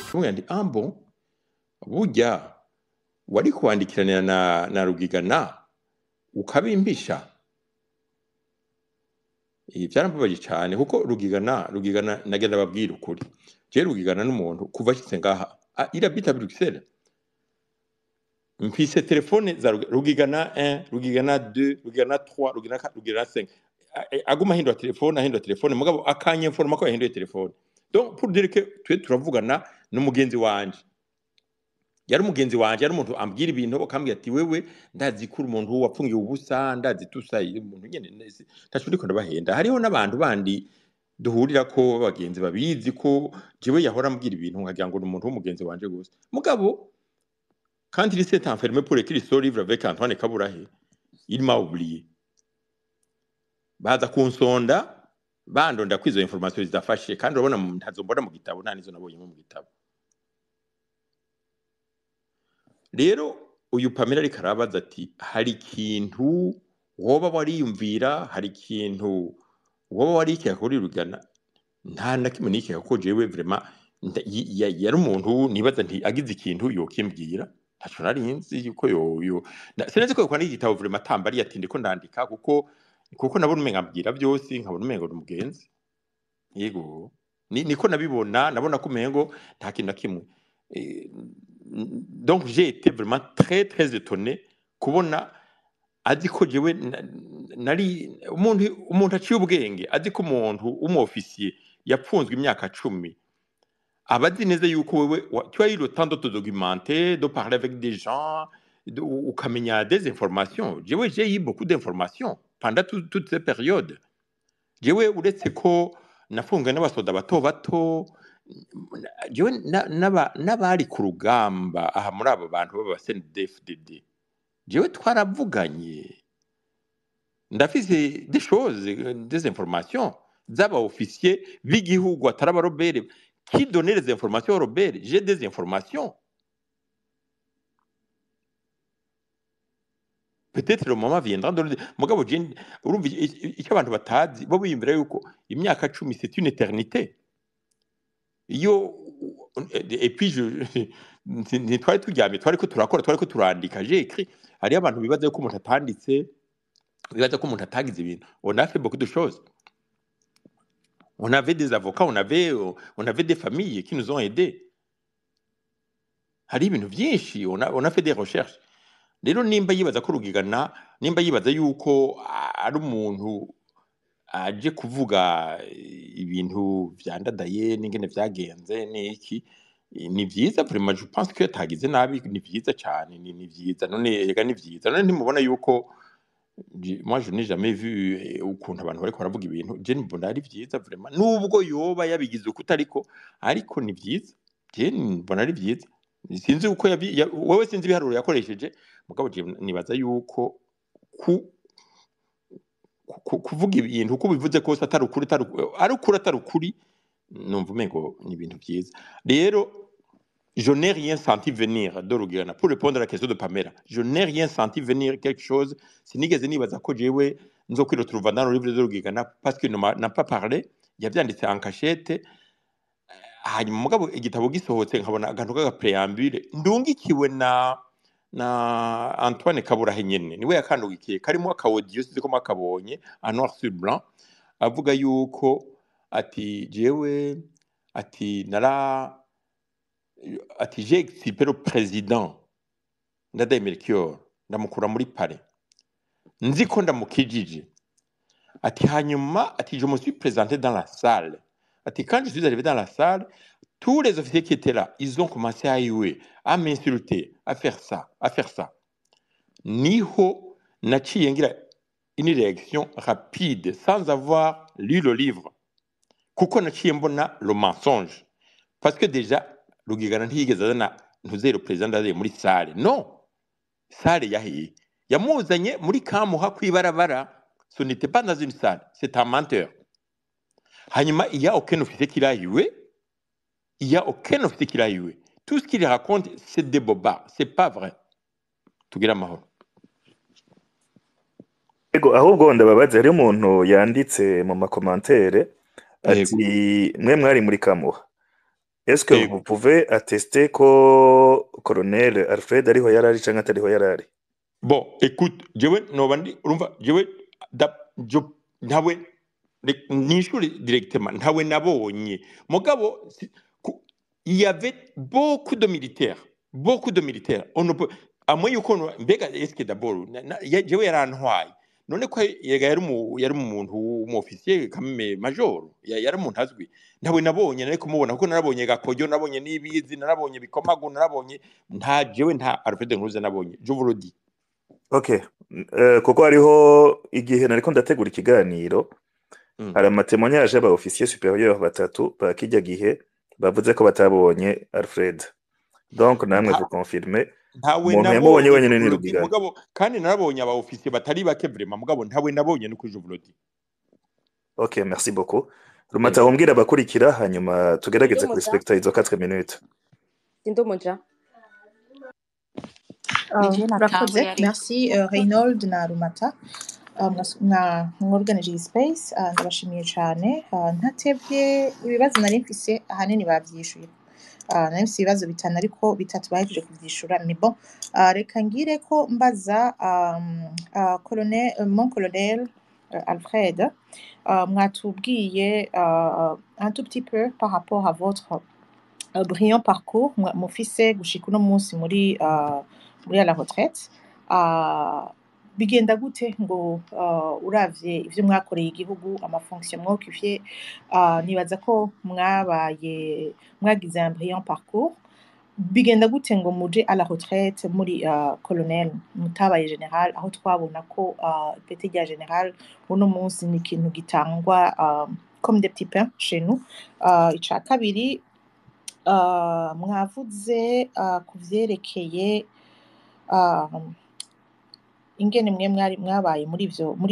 Mvuga nti ah bon, burya wari kwandikiranira na Rugigana ukabimpisha. Ibi byarambabaje cyane kuko Rugigana nagenda babwira ukuri. Je Rugigana n'umuntu kuva ashitse ngaha, ah, il habite à Bruxelles. Mfise telefone za Rugigana 1, Rugigana 2, Rugigana 3, Rugigana 4, Rugigana 5. Aguma ahindura telefone mugabo akanyinforma ko yahinduye telefone. Donc pour dire que twe turavugana n'umugenzi wanje. Yari umugenzi wanje, yari umuntu ambwira ibintu akambwira ati wewe ndazi ko uri umuntu wapfungiwe ubusa, ndazi tusa umuntu nyene ntaco ndiko ndabahenda. Hariho n'abantu bandi duhurira ko bagenzi babizi ko jewe yahora ambwira ibintu nkagira ngo ni umuntu w'umugenzi wanje gusa. Mugabo quand il s'est enfermé pour écrire son livre avec Antoine Kaburahe, il m'a oublié. Baza kunsonda bandonda ko izo information zidafashe, kandi urabona ntazo mbona mu gitabo, nta nizo nabonyemo mu gitabo. Rero uyu Pamela ariko arabaza ati hari ikintu woba wariyumvira, hari ikintu woba warikeka kuri Rugigana? Nta na kimwe nikeka ko jewe vraiment yari umuntu nibaza nti agize ikintu yokimbwira. Ntaco nari nzi yuko yo sinzi ko yokwandika igitabo vraiment atambariye ati ndiko ndandika, kuko nabona umenga ambwira byose, nkabona umengo ni umugenzi. Yego, niko nabibona, nabona ko umengo nta kintu na kimwe. Donc j'ai été vraiment très très étonné kubona azi ko jewe nari umuntu aciye ubwenge, azi ko umuntu w'umu-officier yapfunzwe imyaka 10, aba azi neza yuko wewe tu as eu le temps de te documenter, de parler avec des gens, ukamenya des informations. Jewe j'ai eu beaucoup d'informations pendant toute cette période. Jewe uretse ko nafunzwe n'abasoda bato bato, jewe n'abari ku rugamba aha muri abo bantu b'aba CNDD-FDD, jewe twaravuganye, ndafise des choses, des informations z'aba officiers b'igihugu atari aba rebelles qui donnaient les informations aux rebelles. J'ai des informations. Peut-être le moment viendra de le dire. Mugabo je urumva icyo abantu batazi, bo biyumvira yuko imyaka 10 c'est une éternité. Iyo et puis je ntitwari turyamye, twari ko turakora, twari ko turandika. J'ai écrit. Hariyo abantu bibaza yuko umuntu atanditse, bibaza ko umuntu atagize ibintu. On a fait beaucoup de choses. On avait des avocats, on avait des familles qui nous ont aidés. Hari ibintu byinshi, on a fait des recherches. Rero nimba yibaza ko Rugigana, nimba yibaza yuko ari umuntu aje kuvuga ibintu vyandadaye n'ingene vyagenze n'iki, ni vyiza vraiment. Je pense que yatagize nabi, ni vyiza cyane, ni vyiza. None ega ni vyiza, none ntimubona yuko moi je n'ai jamais vu ukuntu abantu bariko baravuga ibintu. Je mbona ari vyiza vraiment, nubwo yoba yabigize uko utariko, ariko ni vyiza, je mbona ari vyiza. Sinzi uko wewe, sinzi ibiharuro yakoresheje, mugabo je nibaza yuko kuvuga ibintu uko bivuze kose, atari ukuri, ari ukuri atari ukuri, numva umengo ni ibintu vyiza. Rero je n'ai rien senti venir de Rugigana. Pour répondre à la question de Pamela, je n'ai rien senti venir quelque chose. Sinigeze nibaza ko jewe nzokwiretrouva dans le livre de Rugigana parce qu'il ne m'a pas parlé. Yavyanditse en cachette. Hanyuma mugabo igitabo gisohotse nkabona akantu k'aga préambule ndungikiwe na Antoine Kaburahe nyene, niwe yakandugikiye, karimo aka audio, sinzi ko mwakabonye, en noir sur blanc, avuga yuko ati jewe ati nara ati j'ai excité le président Ndadaye Melchior, ndamukura muri palais nzi ko ndamukijije. Ati hanyuma ati je me suis présenté dans la salle. Ati quand je suis arrivé dans la salle, tous les officiers qui étaient là, ils ont commencé à huer, à m'insulter, à faire ça, à faire ça. Niho naciye ngira une réaction rapide sans avoir lu le livre, kuko naciye mbona le mensonge, parce que déjà Rugigana ntiyigeze azana ntuzere président Ndadaye muri salle. Non, salle yahiye, yamuzanye muri kamuha kwibarabara. Ce n'était pas dans une salle, c'est un menteur. Hanyuma il y a aucun officier qui l'a hué, il y a aucun officier qui l'a hué. Tout ce qu'il raconte, c'est des bobards, c'est pas vrai. Tugira amahoro. Ego, ahubwo ndababaza, hariho umuntu yanditse mu ma commentaires. Yego. Ati mwe mwari muri Kamuha, est-ce que Yego. vous pouvez attester ko colonel Alfred ariho yarari canke atariho yarari? Bon, écoute, jewe noba ndi, urumva jewe ntawe nishure directement, ntawe nabonye. Mugabo il y avait beaucoup de militaires, beaucoup de militaires. On ne peut, à moins yuko mbega est-ce que d'abord jewe yarantwaye, none ko yega yari umuntu w'umu-officier quand même major, yari umuntu azwi. Ntawe nabonye, nari kumubona kuko narabonye Gakojo, narabonye Nibizi, narabonye Bikomagu, narabonye, nta jewe nta Alfred Nkuruza nabonye, je vous le dis. Okay, kuko hariho igihe nariko ndategura ikiganiro, hari ama témoignages y'aba officier supérieur batatu ba kijya gihe bavuze ko batabonye Alfred. Donc namwe vous confirmez Ntawe umuntu yamubonye nabonye, wenyine ni je vous le dis. Rugigana. Mugabo kandi narabonye aba officier batari bake vraiment, mugabo ntawe nabonye nuko, je vous le dis. Ok, merci beaucoup. Rumata, wombwira abakurikira, hanyuma tugerageze Ndumuja. Kurespecta izo 4 minutes. Ndumuja. Nije Murakoze. natanguye ariko. Merci, Reynold na Rumata. Mworganije iyi space, ndabashimiye cyane. Ntatevye, ibibazo nari mfise ahanini bavyishuye. Nari mfise ibibazo bitanu, ariko bitatu bahejeje kuvyishura. Mais bon, reka ngire ko mbaza colonel, mon colonel Alfred, mwatubwiye un tout petit peu par rapport à votre brillant parcours mufise gushika uno munsi muri à la retraite. Bigenda gute ngo uravye ivyo mwakoreye igihugu, ama fonction mwokuvye, nibaza ko mwabaye mwagize un brillant parcours, bigenda gute ngo muje à la retraite muri colonel, mutabaye général, aho twabona ko ipete rya général uno munsi ni ikintu gitangwa comme des petits pains chez nous? Ica kabiri, mwavuze ku vyerekeye ingene mwe mwari mwabaye muri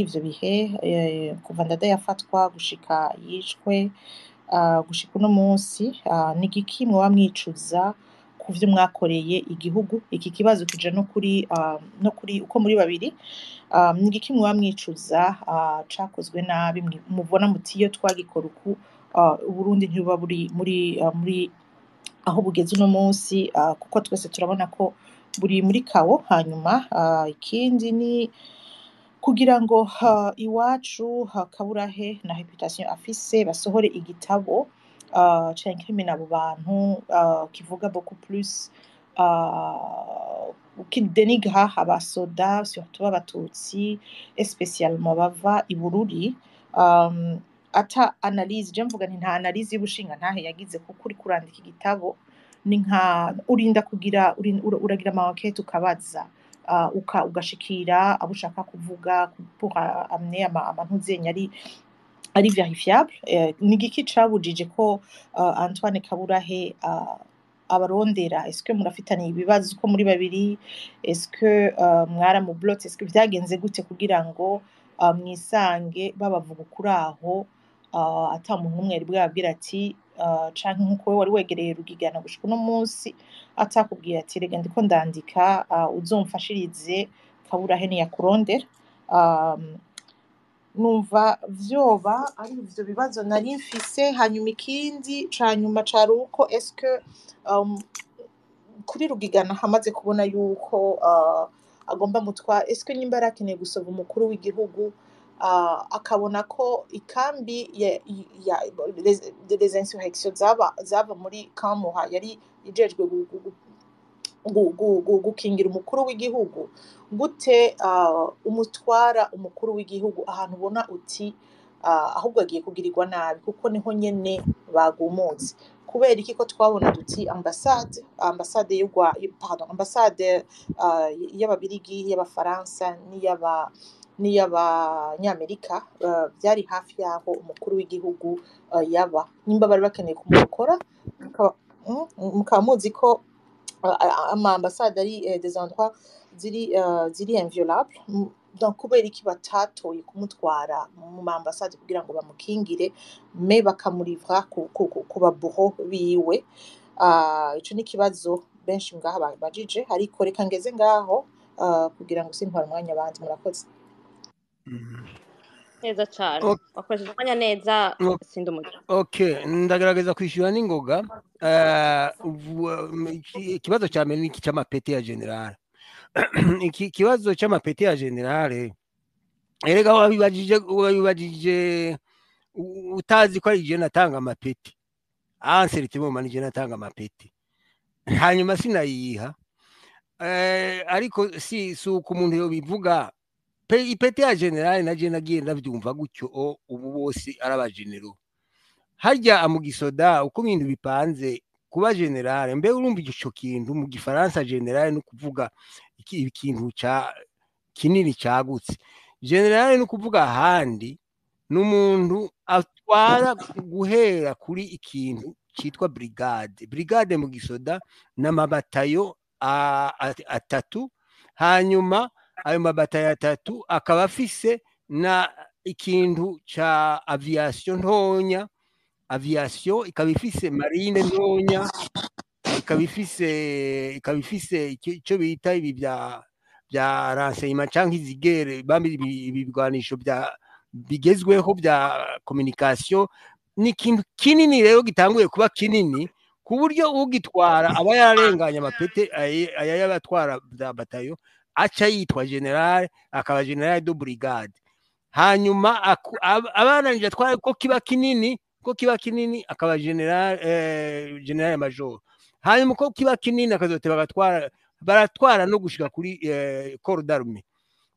ivyo bihe, kuva Ndadaye yafatwa gushika yishwe, gushika uno munsi, ni igiki mwoba mwicuza ku vyo mwakoreye igihugu? Iki kibazo kija no kuri uko muri babiri. Ni igiki mwoba mwicuza cakozwe nabi, mubona muti iyo twagikora uku, Uburundi ntibuba buri muri aho bugeze uno munsi, kuko twese turabona ko buri muri chaos? Hanyuma ikindi ni kugira ngo iwacu Kaburahe na réputation afise basohore igitabo c'incrimine abo bantu, kivuga beaucoup plus, qui dénigre abasoda, surtout abatutsi et spécialement bava i Bururi, ata analyse, je mvuga nti nta analyse y'ubushinga ntahe yagize, kuko uriko urandika igitabo ni nka urinda kugira uragira ama enquête, ukabaza, ugashikira abo ushaka kuvuga pour amener amantuzenya ari vérifiable. Ni igiki cabujije ko Antoine Kaburahe abarondera? Est-ce que murafitaniye ibibazo ko muri babiri? Est-ce que mwaramublotse? Est-ce que vyagenze gute kugira ngo mwisange babavuga ukuri aho, ata muntu n'umwe yari bwababwira ati, canke nkuko wewe wari wegereye Rugigana gushika uno munsi, atakubwiye ati rega ndiko ndandika, uzomfashirize Kaburahe niyakurondera? Numva vyoba ari ivyo bibazo nari mfise. Hanyuma ikindi ca nyuma cari uko est-ce que kuri Rugigana hamaze kubona yuko agomba mutwa, est-ce que nimba yarakeneye gusova umukuru w'igihugu, akabona ko ikambi ya les insurrections zaba muri Kamuha yari ijejwe gukingira umukuru w'igihugu, gute umutwara umukuru w'igihugu ahantu ubona uti ahubwo agiye kugirirwa nabi, kuko niho nyene bagumutse? Kubera iki ko twabona duti ambassade y'u pardon, ambassade y'Ababirigi, y'Abafaransa n'iy'Abanyamerika byari hafi y'aho umukuru w'igihugu yaba, nimba bari bakeneye kumurokora, mukaba muzi ko ama ambassade ari des endroits ziri inviolable? Donc kubera iki batatoye kumutwara mu ma ambassade kugira ngo bamukingire, mais bakamurivra ku babourreaux biwe? Ico ni ikibazo benshi ngaha babajije, ariko reka ngeze ngaho kugira ngo sintware umwanya abandi. Murakoze. Neza cane. Wakoresheje umwanya neza, Sindumuja. Okay, ndagerageza kwishyura n'ingoga. Ikibazo cya mbere ni iki cy'amapete ya général. Iki kibazo cy'amapete ya général, erega wabibajije utazi ko ari je natanga amapeti. Anseritemo ni je natanga amapeti, hanyuma sinayiha. Ariko si uko umuntu yobivuga. Ipete ya général na je nagiye ndabyumva gutyo, ubu bose ari abagenero harya mu gisoda, uko ibintu bipanze kuba général. Mbe urumva ico kintu mu gifaransa général no kuvuga ikintu ca kinini cagutse. Général no kuvuga ahandi n'umuntu atwara guhera kuri ikintu citwa brigade. Brigade mu gisoda n'amabatayo atatu, hanyuma ayo mabatayo atatu akaba afise na ikintu ca aviation ntonya, aviation ikaba ifise marine ntonya, ikaba ifise ico bita ibi bya renseignement canke izigere bambi ibi bigwanisho bya bigezweho bya communication. Ni ikintu kinini rero gitanguye kuba kinini ku buryo ugitwara aba yararenganye amapete aya y'abatwara bya batayo, aca yitwa général, akaba général de brigade. Hanyuma abananije atwara ko kiba kinini akaba général, général major. Hanyuma ko kiba kinini akazoteba agatwara, baratwara no gushika kuri corps d'armée.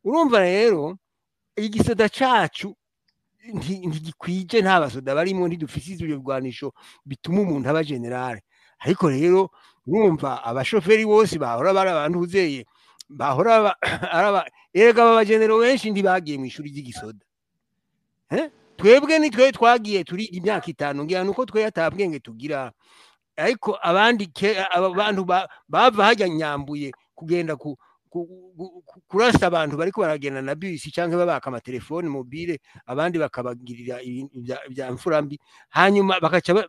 Urumva rero igisoda cacu ntigikwije, nta basoda barimo, ntidufise ivyo bigwanisho bituma umuntu aba général. Ariko rero urumva abashoferi bose bahora bari abantu uzeye bahora araba, erega aba bagenero benshi ntibagiye mu ishuri ry'igisoda. Twebwe ni twe twagiye turiga imyaka 5, ngira nuko twe atabwenge tugira, ariko abandi aba bantu bava hajya Nyambuye kugenda kurasa abantu bariko baragenda na bisi canke babaka amatelefone mobile, abandi bakabagirira ibintu bya mfura mbi, hanyuma bakaca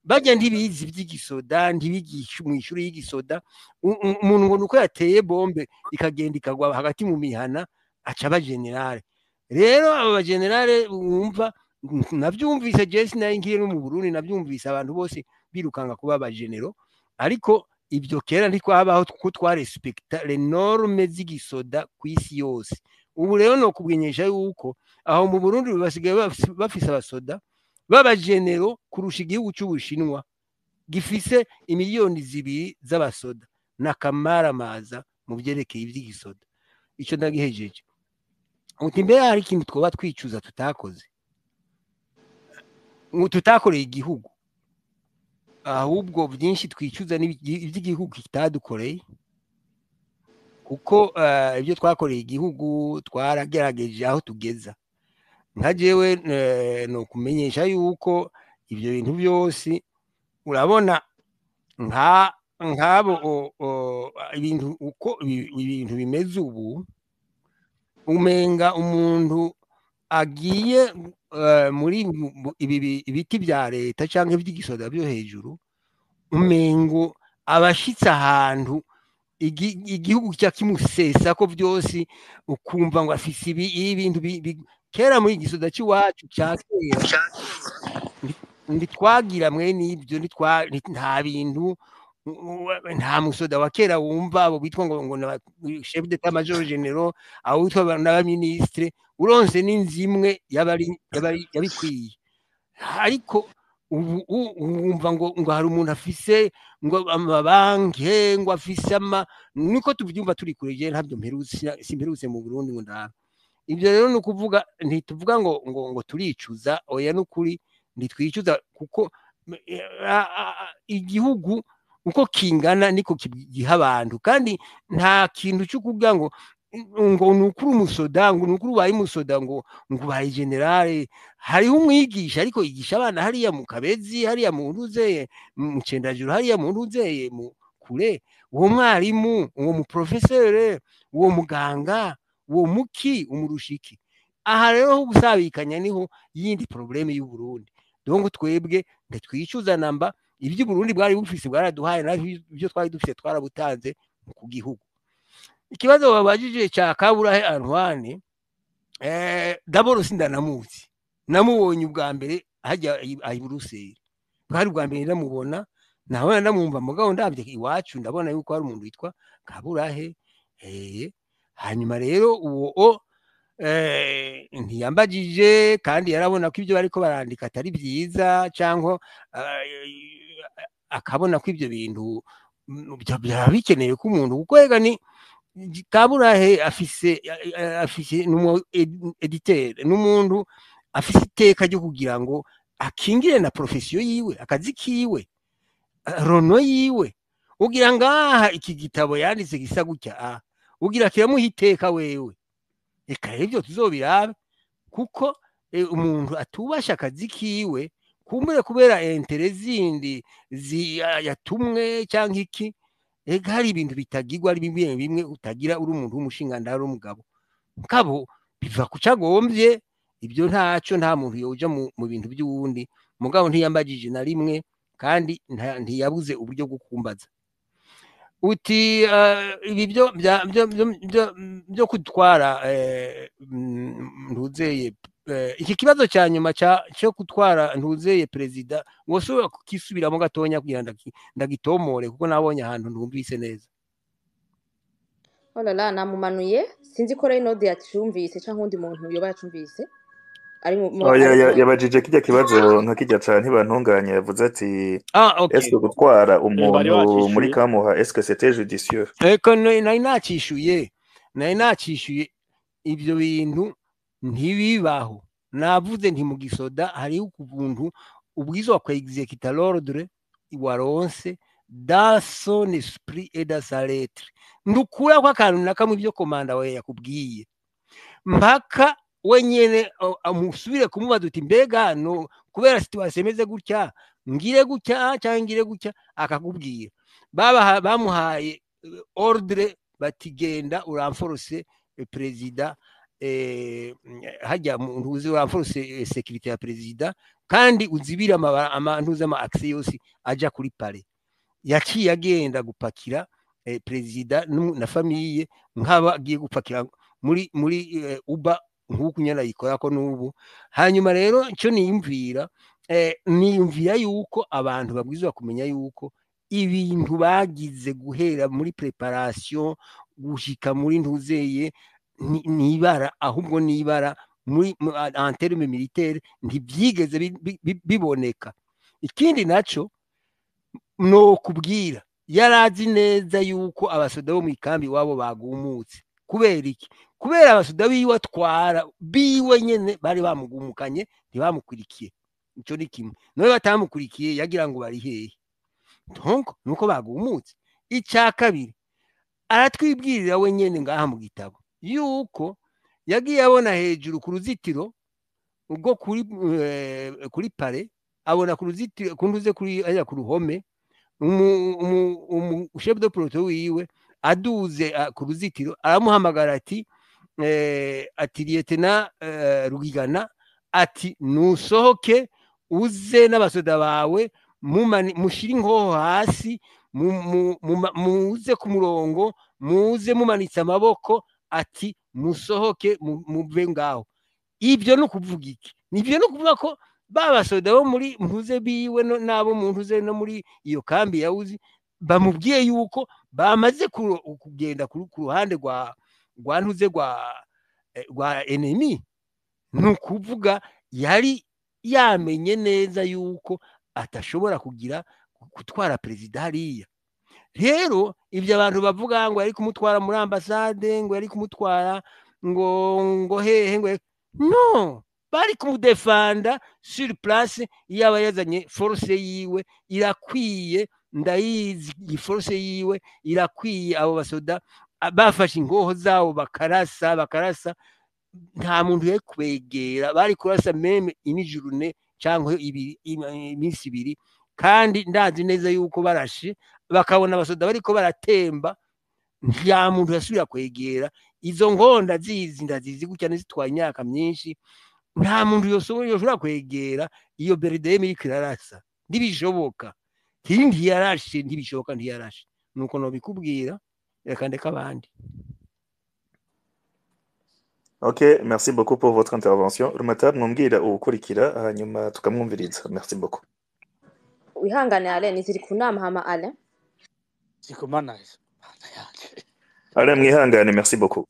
bajya ntibizi ivy'igisoda, ntibigisha mu ishuri y'igisoda. Umuntu ngo nuko yateye bombe ikagenda ikagwa hagati mu mihana aca aba général. Rero aba bagenerale wumva, navyumvise je sinari nkiri no mu Burundi, navyumvise abantu bose birukanga kuba abagenero, ariko ibyo kera ntitwabaho kuko twarespekta les normes z'igisoda ku isi yose. Ubu rero no kubwinyesha yuko aho mu Burundi basigaye bafise abasoda b'abagenero kurusha igihugu c'Ubushinwa gifise imiliyoni 2 z'abasoda n'akamaramaza mu vyerekeye ivy'igisoda. Ico ndagihejeje. Uti mbere hari ikintu twoba twicuza tutakoze, ngo tutakoreye igihugu? Ahubwo byinshi twicuza ni iby'igihugu kitadukoreye, kuko ibyo twakoreye igihugu twaragerageje aho tugeza. Nka jewe no kumenyesha yuko ibyo bintu byose urabona nka nk'abo ibintu uko ibintu bimeze ubu, umenga umuntu agiye muri ibi ibiti bya leta cyangwa iby'igisoda byo hejuru, umengo abashitse ahantu igihugu cya kimusesa ko byose, ukumva ngo afise ibi ibintu kera muri igisoda cy'iwacu cya kera ntitwagira mwene ibyo, nta bintu, nta musoda wa kera wumva abo bitwa ngo na chef d'état major généraux, abo bitwa n'abaministre, uronse n'inzu imwe yabari yabikwiye. Ariko ubu wumva ngo hari umuntu afise ngo amabanki, ngo afise ama, niko tubyumva turi kure. Je ntabyo mperutse, simperutse mu Burundi ngo ndabe ibyo. Rero ni ukuvuga ntituvuga ngo turicuza, oya, n'ukuri ntitwicuza, kuko igihugu uko kingana niko giha abantu, kandi nta kintu cyo kuvuga ngo ni ukuri umusoda, ngo ni ukuri ubaye umusoda, ngo ubaye général. Hariho umwigisha ariko yigisha abana hariya mu Kabezi, hariya mu Ntuzeye, mu Cendajuru, hariya mu Ntuzeye mu kure. Uwo mwarimu, uwo muprofesere, uwo muganga, uwo muki umurushiki. Aha rero ho gusabikanya niho yindi problème y'u Burundi. Donc twebwe ntitwicuza namba. Ibyo Burundi bwari bufise bwaraduhaye, natwe ibyo twari dufise twarabutanze ku gihugu. Ikibazo babajije cya Kaburahe Antoine D'abord sindanamuzi, namubonye ubwa mbere hajya i Buruseli, bwari ubwa mbere ndamubona, nawe ndamwumva, mugabo ndabye iwacu ndabona yuko hari umuntu witwa Kaburahe. Hanyuma rero uwo ntiyambagije, kandi yarabona ko ibyo bariko barandika atari byiza, cyangwa akabona ko ibyo bintu byaba bikeneye ko umuntu, kuko ega ni Kaburahe afise n'umu éditeur, n'umuntu afise iteka ryo kugira ngo akingire na profession yiwe, akazi kiwe, rono yiwe. Ugira ngaha iki gitabo yanditse gisa gutya, ugira kiramuha iteka wewe. Eka ibyo tuzobirabe, kuko umuntu atubasha akazi kiwe kumbure kubera intérêts zindi yatumwe cyangwa iki. Ega hari ibintu bitagirwa, ari bimwe bimwe utagira uri umuntu w'umushinga, ari umugabo kabo biva ku cagombye. Ibyo ntaco, nta muntu yoja mu bintu by'uwundi. Mugabo ntiyambagije na rimwe, kandi ntiyabuze uburyo bwo kumbaza. Uti ibi byo gutwara ntuzeye, iki kibazo cya nyuma cyo gutwara ntuzeye perezida, wosubira kukisubiramo gatonya kugira ndagitomore, kuko nabonye ahantu ntumvise neza. Oh là là, namumanuye, sinzi ko Reynold yacumvise cyangwa undi muntu yoba yacumvise ari mu Oya, ari mu yabajije kijya kibazo nka kijya ca Ntibantunganya, yavuze ati Okay. est-ce que gutwara Bari umuntu muri bacishuye. Kamuha, est-ce que c'était judicieux? Eko nari nacishuye ibyo bintu ntibibaho. Navuze nti mu gisoda hariho ubuntu ubwizo kwa exécuter l'ordre waronse dans son esprit et dans sa lettre, ndukura ko akantu na kamwe ibyo commandant wawe yakubwiye, mpaka wenyene amusubire kumubaza uti: "Mbega no kubera situation imeze gutya, ngire gutya cyangwa ngire gutya?" Akakubwira. Babaha bamuhaye ordre bati: "Genda urenforce perezida hajya mu ntuzi, urenforce sécurité ya perezida, kandi uzibire amantuzi, ama accès yose aja kuri palais." Yaciye agenda gupakira perezida na famille, nk'aba agiye gupakira muri uba nk'uku nyene ayikora ko n'ubu. Hanyuma rero icyo niyumvira yuko abantu babwirizwa kumenya yuko ibintu bagize guhera muri préparation gushika muri ntuzeye nibara, ahubwo nibara muri en terme militaire ntibyigeze biboneka. Ikindi naco no kubwira, yarazi neza yuko abasoda bo mu ikambi iwabo bagumutse. Kubera iki? Kubera abasoda biwe atwara biwe nyene bari bamugumukanye, ntibamukurikiye. Ico ni kimwe. None batamukurikiye yagira ngo bari hehe? Donc nuko bagumutse. Icya kabiri, aratwibwirira we nyene ngaha mu gitabo yuko yagiye abona hejuru ku ruzitiro ubwo kuri palais, abona ku ruzitiro kunduze kuri ajya ku ruhome umu chef de peloton wiwe aduze ku ruzitiro, aramuhamagara ati: "Lieutenant Rugigana," ati, "nusohoke uze n'abasoda bawe, mushire inkoho hasi, muze ku murongo, muze mumanitse amaboko," ati, "musohoke muve ngaho." Ibyo ni ukuvuga iki? Nibyo, ni ukuvuga ko ba basoda bo muri mpuze biwe n'abo mu ntuze no muri iyo kambi ya Uzi bamubwiye yuko bamaze kugenda ku ruhande rwa ntuze rwa ennemi. Ni ukuvuga yari yamenye neza yuko atashobora kugira gutwara perezida hariya. Rero ibyo abantu bavuga ngo yari kumutwara muri ambasade, ngo yari kumutwara ngo hehe, ngo no bari kumudefanda sur place, yaba yazanye force yiwe irakwiye, ndayizi iyi force yiwe irakwiye. Abo basoda bafashe ingoho zabo bakarasa, bakarasa, nta muntu yari kwegera. Bari kurasa même une journée cyangwa ibiri, iminsi 2, kandi ndazi neza yuko barashe bakabona abasoda bariko baratemba, nta muntu yasubira kwegera izo nkonda zizi. Ndazizi gutya, ntizitwaye imyaka myinshi. Nta muntu yoshobora kwegera iyo BRDM iriko irarasa, ntibishoboka. Ntiyarashe, ntibishoboka, ntiyarashe. Nuko nobikubwira, reka ndeka abandi. Ok, merci beaucoup pour votre intervention. Rumata, mwumvira uwukurikira hanyuma tukamwumviriza. Merci beaucoup. Wihangane Alain, ziri ku nama hama Alain. Sikumana mana yanje. Alain, mwihangane, merci beaucoup.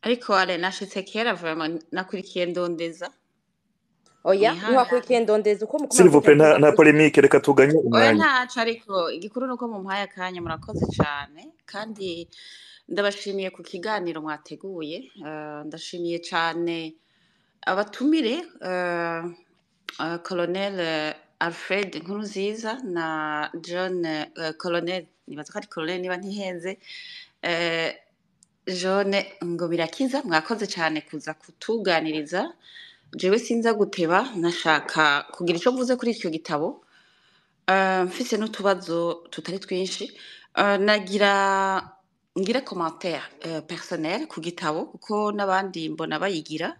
Ariko ale nashitse kera vraiment, nakurikiye ndondeza. Oya. Mwihangane. Ntiwakurikiye ndondeza uko S'il vous plaît, nta polémique, reka tuganye Oya. umwanya. Ntaco, ariko igikuru nuko mumpaye akanya, murakoze cane kandi ndabashimiye ku kiganiro mwateguye. Ndashimiye cane abatumire, Colonel Alfred Nkurunziza na John, Colonel, nibaza ko ari Colonel niba ntihenze, John Ngobirakiza. Mwakoze cane kuza kutuganiriza. Jewe sinza guteba, nashaka kugira ico mvuze kuri icyo gitabo. Mfise n'utubazo tutari twinshi. Nagira ngire commentaire personnel ku gitabo kuko n'abandi mbona bayigira.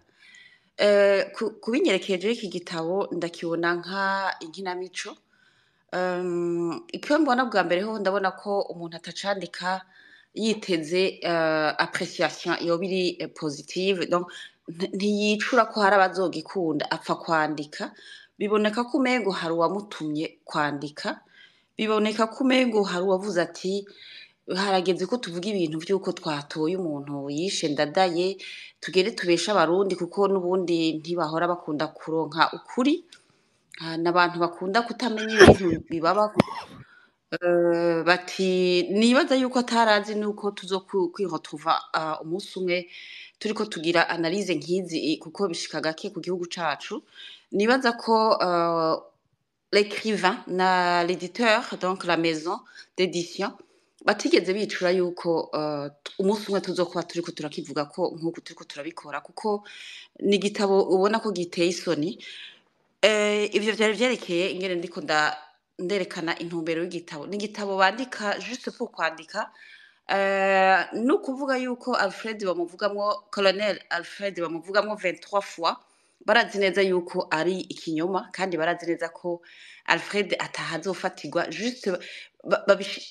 Kubinyerekeje iki gitabo ndakibona nka inkinamico. Icyo mbona bwa mbere ho, ndabona ko umuntu atacandika yiteze appréciation yoba iri positive, donc ntiyicura ko hari abazogikunda, apfa kwandika. Biboneka ko umengo hari uwamutumye kwandika, biboneka ko umengo hari uwavuze ati harageze ko tuvuga ibintu vy'uko twatoye umuntu yishe Ndadaye, tugere tubeshe Abarundi, kuko n'ubundi ntibahora bakunda kuronka ukuri. Ah, n'abantu bakunda kutamenya ibintu bibabako. Bati nibaza yuko atarazi nuko tuzo kwiretrouva umunsi umwe turiko tugira analyse nk'izi, kuko bishika gake ku gihugu cacu. Nibaza ko l'écrivain na l'éditeur, donc la maison d'édition, batigeze bicura yuko umunsi umwe tuzokuba turiko turakivuga ko nk'uku turiko turabikora, kuko ni igitabo ubona ko giteye isoni. Ivyo vyari vyerekeye ingene ndiko nderekana intumbero y'igitabo. Ni igitabo bandika juste pour kwandika. No kuvuga yuko Alfred bamuvugamwo, Colonel Alfred bamuvugamwo 23 fois, barazi neza yuko ari ikinyoma kandi barazi neza ko Alfred atahazofatirwa. Juste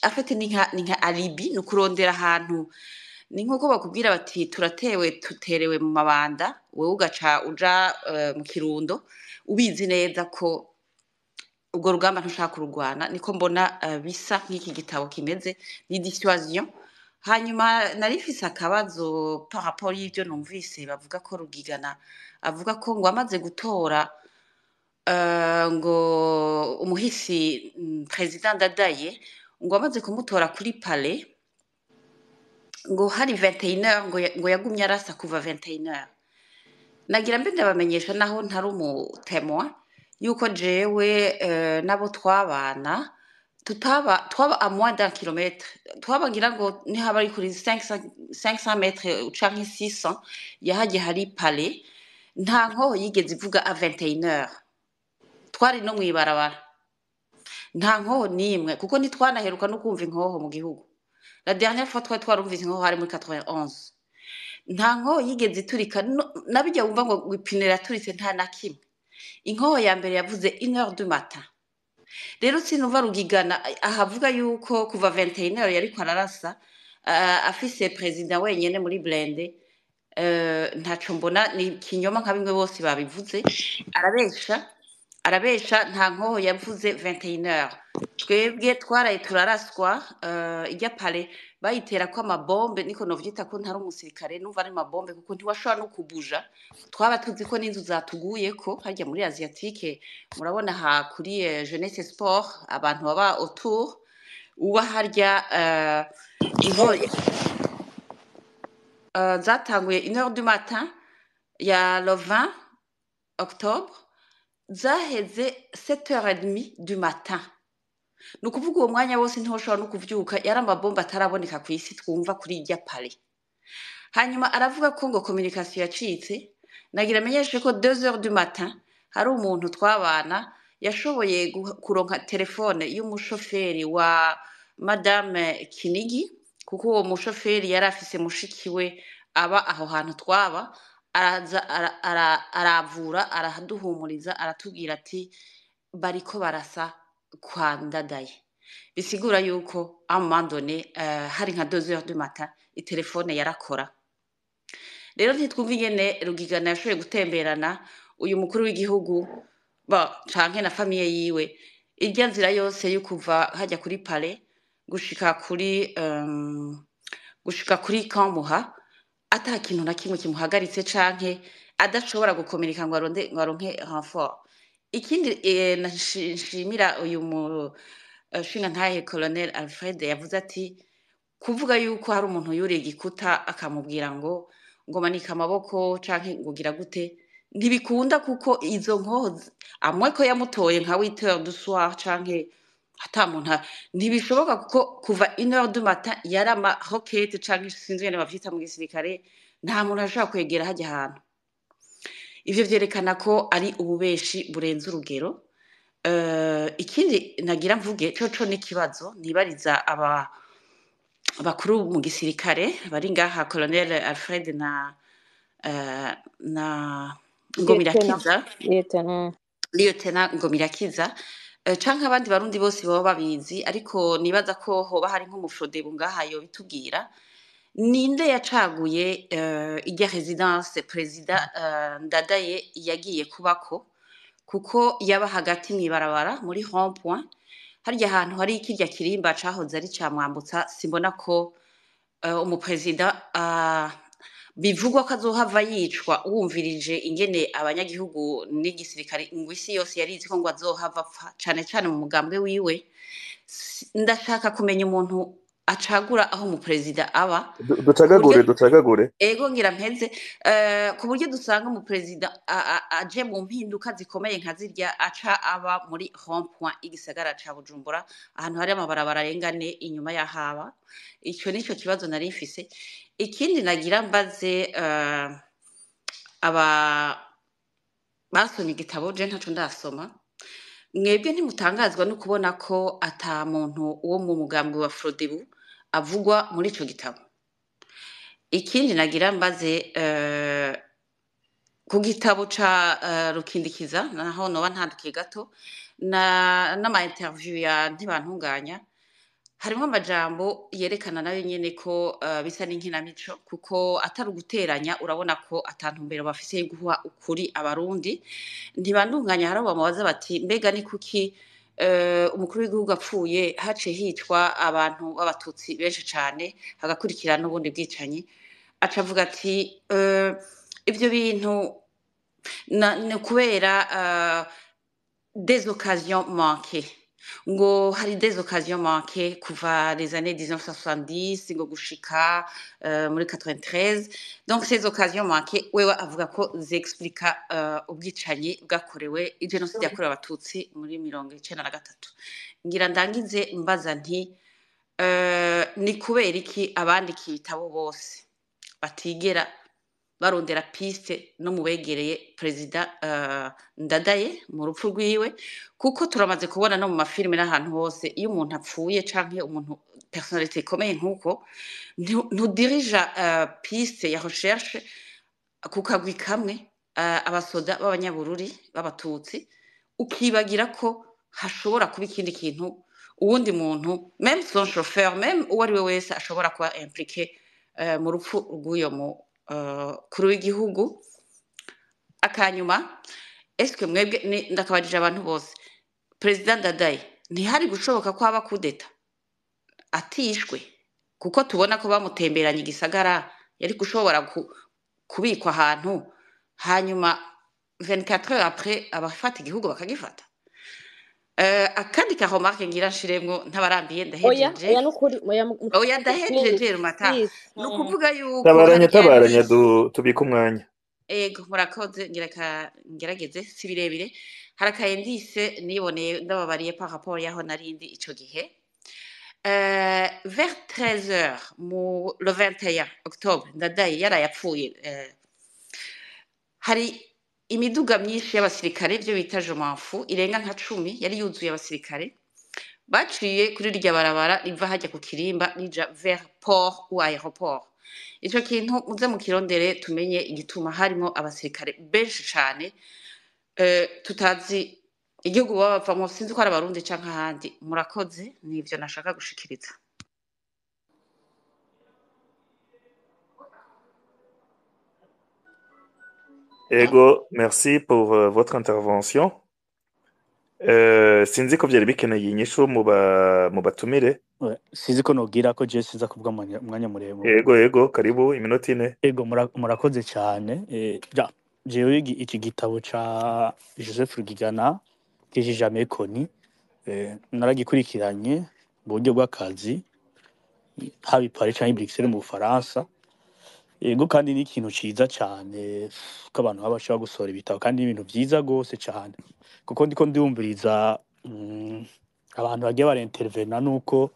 en fait ni nka alibi, ni ukurondera ahantu, ni nkuko bakubwira bati turatewe, tuterewe mu Mabanda, wewe ugaca uja mu Kirundo ubizi neza ko ubwo rugamba ntushaka kururwana. Niko mbona bisa nk'iki gitabo kimeze, ni dissuasion. Hanyuma nari mfise akabazo par rapport y'ivyo numvise bavuga ko Rugigana avuga ko ngo amaze gutora ngo umuhisi président Ndadaye, ngo amaze kumutora kuri palais ngo hari 21h, ngo yagumye arasa kuva 21h. Nagira mbe ndabamenyesha, naho ntari umu témoin, yuko jewe n'abo twabana tutaba twaba à moins d'un kilomètre, twaba ngira ngo nihaba ari kuri 500 500 mètres canke 600 yahagiye hari palais. Nta nkoho yigeze ivuga à 21h. Twari no mw'ibarabara, nta nkoho n'imwe, kuko ntitwanaheruka no kumva inkoho mu gihugu. La dernière fois twari twarumvise inkoho hari muri 91. Nta nkoho yigeze iturika, nabijya wumva ngo ipine iraturitse, nta na kimwe. Inkoho ya mbere yavuze 1h du matin. Rero sinumva Rugigana ahavuga yuko kuva 21h yariko ararasa, afise président wenyene muri blindé. Ntaco mbona, ni ikinyoma nka bimwe bose babivuze. Arabesha, arabesha, nta nkoho yavuze 21h. Twebwe twaraye turaraswa, ijya palais bayitera ko amabombe, niko novyita ko ntari umusirikare, numva ari mabombe, kuko ntiwashobora no kubuja. Twaba tuzi ko n'inzu zatuguyeko harya muri Asiatique, murabona ha kuri Jeunesse Sport, abantu baba autour uba harya, inko zatanguye 1h du matin ya le 20 octobre, zaheze 7h30 du matin. Ni ukuvuga uwo mwanya wose ntiwoshobora no kuvyuka, yari amabomba ataraboneka ku isi twumva kuri irya palais. Hanyuma aravuga ko ngo communication yacitse. Nagira amenyeshe ko 2h du matin hari umuntu twabana yashoboye kuronka telefone y'umushoferi wa Madame Kinigi, kuko uwo mushoferi yari afise mushiki we aba aho hantu twaba. Araza aravura, araduhumuriza, aratubwira ati bariko barasa kwa Ndadaye. Bisigura yuko à un moment donné, hari nka 2h du matin, itelefone yarakora. Rero ntitwumva ingene Rugigana yashoboye gutemberana uyu mukuru w'igihugu ba canke na famille yiwe irya nzira yose yo kuva hajya kuri palais gushika kuri gushika kuri Kamuha ata kintu na kimwe kimuhagaritse canke adashobora gukomereka ngo aronde ngo aronke renfort. Ikindi nshimira uyu mu nshingantahe Colonel Alfred yavuze ati kuvuga yuko hari umuntu yuriye igikuta akamubwira ngo manika amaboko canke ngo gira gute, ntibikunda kuko izo nkoho amwe ko yamutoye nka 8 heures du soir canke ata muntu ntibishoboka kuko kuva 1 heure du matin yari ama roquette canke sinzi ingene bavyita mu gisirikare, nta muntu ashobora kwegera hajya ahantu. Ivyo vyerekana ko ari ububeshi burenze urugero. Ikindi nagira mvuge coco n'ikibazo nibariza aba bakuru mu gisirikare bari ngaha, Colonel Alfred na Lieutenant. Ngomirakiza, Lieutenant. Lieutenant Ngomirakiza, canke abandi barundi bose baba babizi, ariko nibaza ko hoba hari nk'umufrodebu ngaha yobitubwira. Ninde yacaguye irya residence Perezida Ndadaye yagiye kubako, kuko yaba hagati mw'ibarabara muri rond point harya hantu hari kirya kirimba cahoze ari ca Mwambutsa. Simbona ko umuperezida bivugwa ko azohava yicwa, wumvirije ingene abanyagihugu n'igisirikare ngo isi yose yarizi ko ngo azohava apfa, cane cane mu mugambwe wiwe. Ndashaka kumenya umuntu acagura aho umuperezida aba, ku buryo Ducagagure, ducagagure. Ego ngira mpeze, ku buryo dusanga umuperezida aje mu mpinduka zikomeye nka zirya aca aba muri rond point igisagara ca Bujumbura, ahantu hari amabarabara arengane inyuma y'ahaba. Ico nico kibazo nari mfise. Ikindi nagira mbaze aba basomye igitabo, je ntaco ndasoma, mwebwe ntimutangazwa no kubona ko ata muntu wo mu mugambwe wa Frodebu avugwa muri ico gitabo? Ikindi nagira mbaze ku gitabo ca Rukindikiza, naho noba ntandukiye gato na n'ama interview ya Ntibantunganya, harimwo amajambo yerekana nayo nyene ko bisa n'inkinamico, kuko atari uguteranya, urabona ko atantumbero bafise yo guha ukuri abarundi. Ntibantunganya hari abo bamubaza bati mbega ni kuki umukuru w'igihugu apfuye haciye hicwa abantu b'abatutsi benshi cane, hagakurikira n'ubundi bwicanyi? Aca avuga ati ivyo bintu ni kubera des occasions manquées, ngo hari des occasions manquées kuva les années 1970 ngo gushika muri 93. Donc ces occasions manquées wewe avuga ko zexplica ubwicanyi bwakorewe, jenoside yakorewe abatutsi muri 93. Ngira ndangize mbaza nti ni kubera iki abandika ibitabo bose batigera barondera piste no mu begereye perezida Ndadaye mu rupfu rwiwe? Kuko turamaze kubona no mu mafilime n'ahantu hose, iyo umuntu apfuye canke umuntu personnalité ikomeye nk'uko, ntudirija piste ya recherche ku kagwi kamwe, abasoda b'abanyabururi b'abatutsi, ukibagira ko hashobora kuba ikindi kintu, uwundi muntu, même son chauffeur, même uwo ari we wese ashobora kuba impliqué mu rupfu rw'uyo mukuru w'igihugu. Akanyuma, eske mwebwe ndakabajije abantu bose, Perezida Ndadaye ntihari gushoboka ko haba kudeta atishwe, kuko tubona ko bamutemberanye igisagara, yari gushobora kubikwa ahantu, hanyuma 24 heures après abafata igihugu bakagifata? Akandi ka remarque ngira nshiremwo ntabarambiye, Oya, ndahejeje. Oya nukuri, oya Oya ndahejeje please, Rumata. please. Ni ukuvuga yuko Tabaranya, hari tabaranya, tubike umwanya. Ego murakoze, ngira ngerageze si birebire. Hari aka indice niboneye ndababariye par rapport yaho narindi ico gihe. Vers 13h mu le 21 octobre Ndadaye yarayapfuye, hari imiduga myinshi y'abasirikare, ibyo bita je m'en fous, irenga nka 10 yari yuzuye abasirikare, baciye kuri rya barabara riva hajya ku Kirimba rija vers port ou aéroport. Ico kintu muze mukirondere tumenye igituma harimo abasirikare benshi cane, tutazi igihugu baba bavamwo, sinzi ko ari abarundi canke ahandi. Murakoze, nivyo nashaka gushikiriza. Ego, merci pour votre intervention. Sinzi ko vyari bikeneye inyishu mu batumire. Ouais, sinzi ko nogira ko je sinza kuvuga umwanya muremure. Ego, ego, karibu iminota 4. Ego, murakoze cyane. Ja, jewe iki gitabo ca Joseph Rugigana que j'ai jamais connu, naragikurikiranye mu buryo bw'akazi, haba i Paris canke i Bruxelles mu Bufaransa. Ego, kandi ni ikintu ciza cane ko abantu baba bashobora gusohora ibitabo, kandi ni ibintu vyiza gose cane, kuko ndiko ndumviriza abantu bagiye barintervena, nuko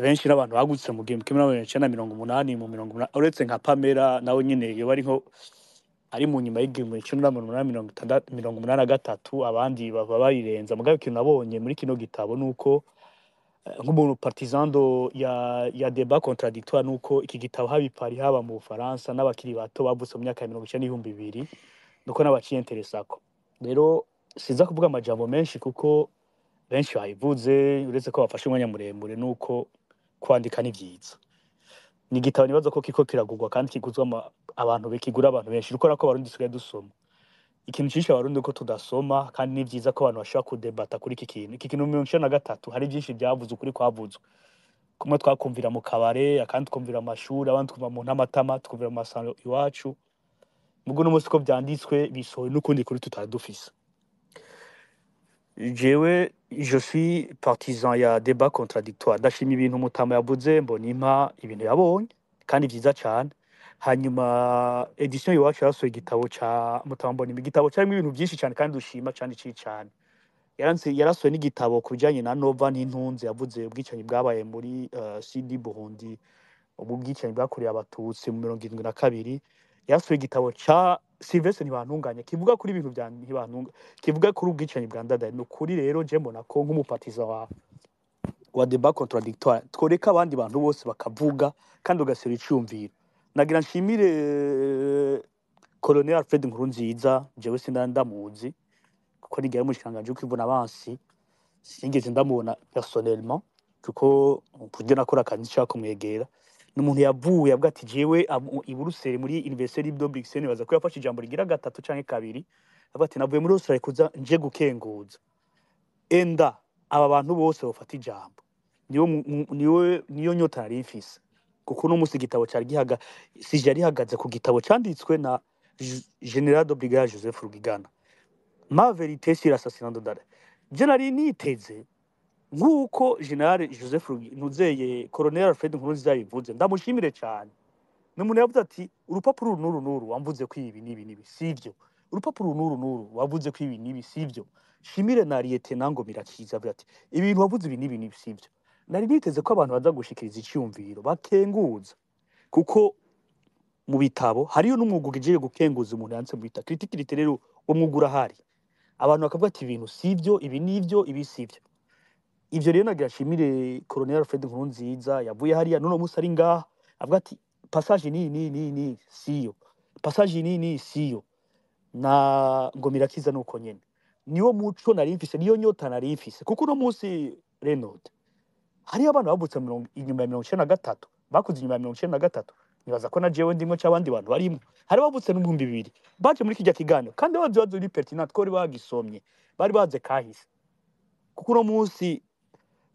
benshi n'abantu bagutse mu 1980, mu 80, uretse nka Pamela nawe nyene yoba ari nko ari mu nyuma y'1986 83, abandi bava bayirenza. Mugabo ikintu nabonye muri kino gitabo nuko nk'umuntu partisan do ya débat contradictoire, nuko iki gitabo haba i Paris, haba mu Bufaransa, n'abakiri bato bavutse mu myaka ya 90 n'2000, nuko n'abaciyenteresako. Rero sinza kuvuga amajambo menshi kuko benshi bayivuze, uretse ko bafashe umwanya muremure, nuko kwandika ni vyiza. Ni igitabo nibaza ko kiko kiragurwa kandi kiguzwa abantu, bekigura abantu benshi, kuko ko abarundi dusigaye dusoma. Ikintu cishe abarundi ko tudasoma, kandi ni vyiza ko abantu bashobora kudebata kuri iki kintu. Iki kintu 93 hari byinshi byavuze, ukuri kwavuzwe. Kumwe twakumvira mu kabare, akandi twumvira mu mashuri, abandi twumva mu ntamatama, twumvira mu masano iwacu. Mugo n'umunsi ko vyanditswe bisohoye n'ukundi kuri tutari dufise. Jewe je suis partisan ya débat contradictoire. Ndashima ibintu Mutama yavuze, mbona impa ibintu yabonye kandi vyiza cane. Hanyuma édition Iwacu yarasohoye igitabo ca Mutama Mbonimpa, igitabo carimo ibintu vyinshi cane kandi dushima cane cane. Yarasohoye n'igitabo ku bijanye na Nova n'intunze, yavuze ubwicanyi bwabaye muri CD Burundi, ubu bwicanyi bwakorewe abatutsi mu 72. Yarasohoye igitabo ca Sylvestre Ntibantunganya kivuga kuri ibintu vya Ntibantunga, kivuga kuri ubwicanyi bwa Ndadaye. Ni ukuri rero je mbona ko nk'umupatiza wa débat contradictoire tworeka abandi bantu bose bakavuga kandi ugasera iciyumviro. Nagira nshimire Colonel Alfred Nkurunziza. Jewe sinda ndamuzi kuko nigiye umushikiranganji wo abansi, sinigeze ndamubona personnellement, kuko buryo nakora akazi nshaka kumwegera. Ni umuntu yavuye avuga ati jewe i Buruseli muri Université Libre de Bruxelles, baza ko yafashe ijambo rigira gatatu canke kabiri, avuga ati navuye muri Australia kuza nje gukenguza enda aba bantu bose bafata ijambo. Niyo niyo niyo nyota nari mfise, kuko uno musi igitabo cari gihaga sije yarihagaze ku gitabo canditswe na Général de Brigade Joseph Rugigana, Ma vérité sur l'assassinat de Ndadaye. Je nari niteze nk'uko Général Joseph Ntuzeye Colonel Alfred Nkurunziza yabivuze, ndamushimire cyane. Ni umuntu yavuze ati urupapuro uru n'uru n'uru wamvuze ko ibi n'ibi n'ibi sivyo, urupapuro uru n'uru n'uru wavuze ko ibi n'ibi sivyo. Shimire na Lieutenant Ngomirakiza avuga ati ibintu wavuze ibi n'ibi n'ibi sivyo. Nari niteze ko abantu baza gushikiriza iciyumviro bakenguza, kuko mu bitabo hariyo n'umwuga ugiye gukenguza umuntu yanditse mu bitabo, critique littéraire, uwo mwuga urahari. Abantu bakavuga ati ibintu sivyo, ibi nivyo, ibi sivyo. Ivyo rero nagira nshimire Colonel Alfred Nkurunziza yavuye hariya n'uno musi ari ngaha avuga ati passage ni ni ni ni siyo, passage ni ni siyo. Na Ngomirakiza nuko nyene niwo muco nari mfise, niyo nyota nari mfise, kuko uno musi Renaud hariyo abantu bavutse inyuma ya 93, bakuze inyuma ya 93, nibaza ko na jewe ndimwe c'abandi bantu barimo. Hari bavutse n'2000 baje muri kijya kiganiro kandi bazi bazi uri pertinent ko bari bagisomye, bari baze kahise. Kuko uno munsi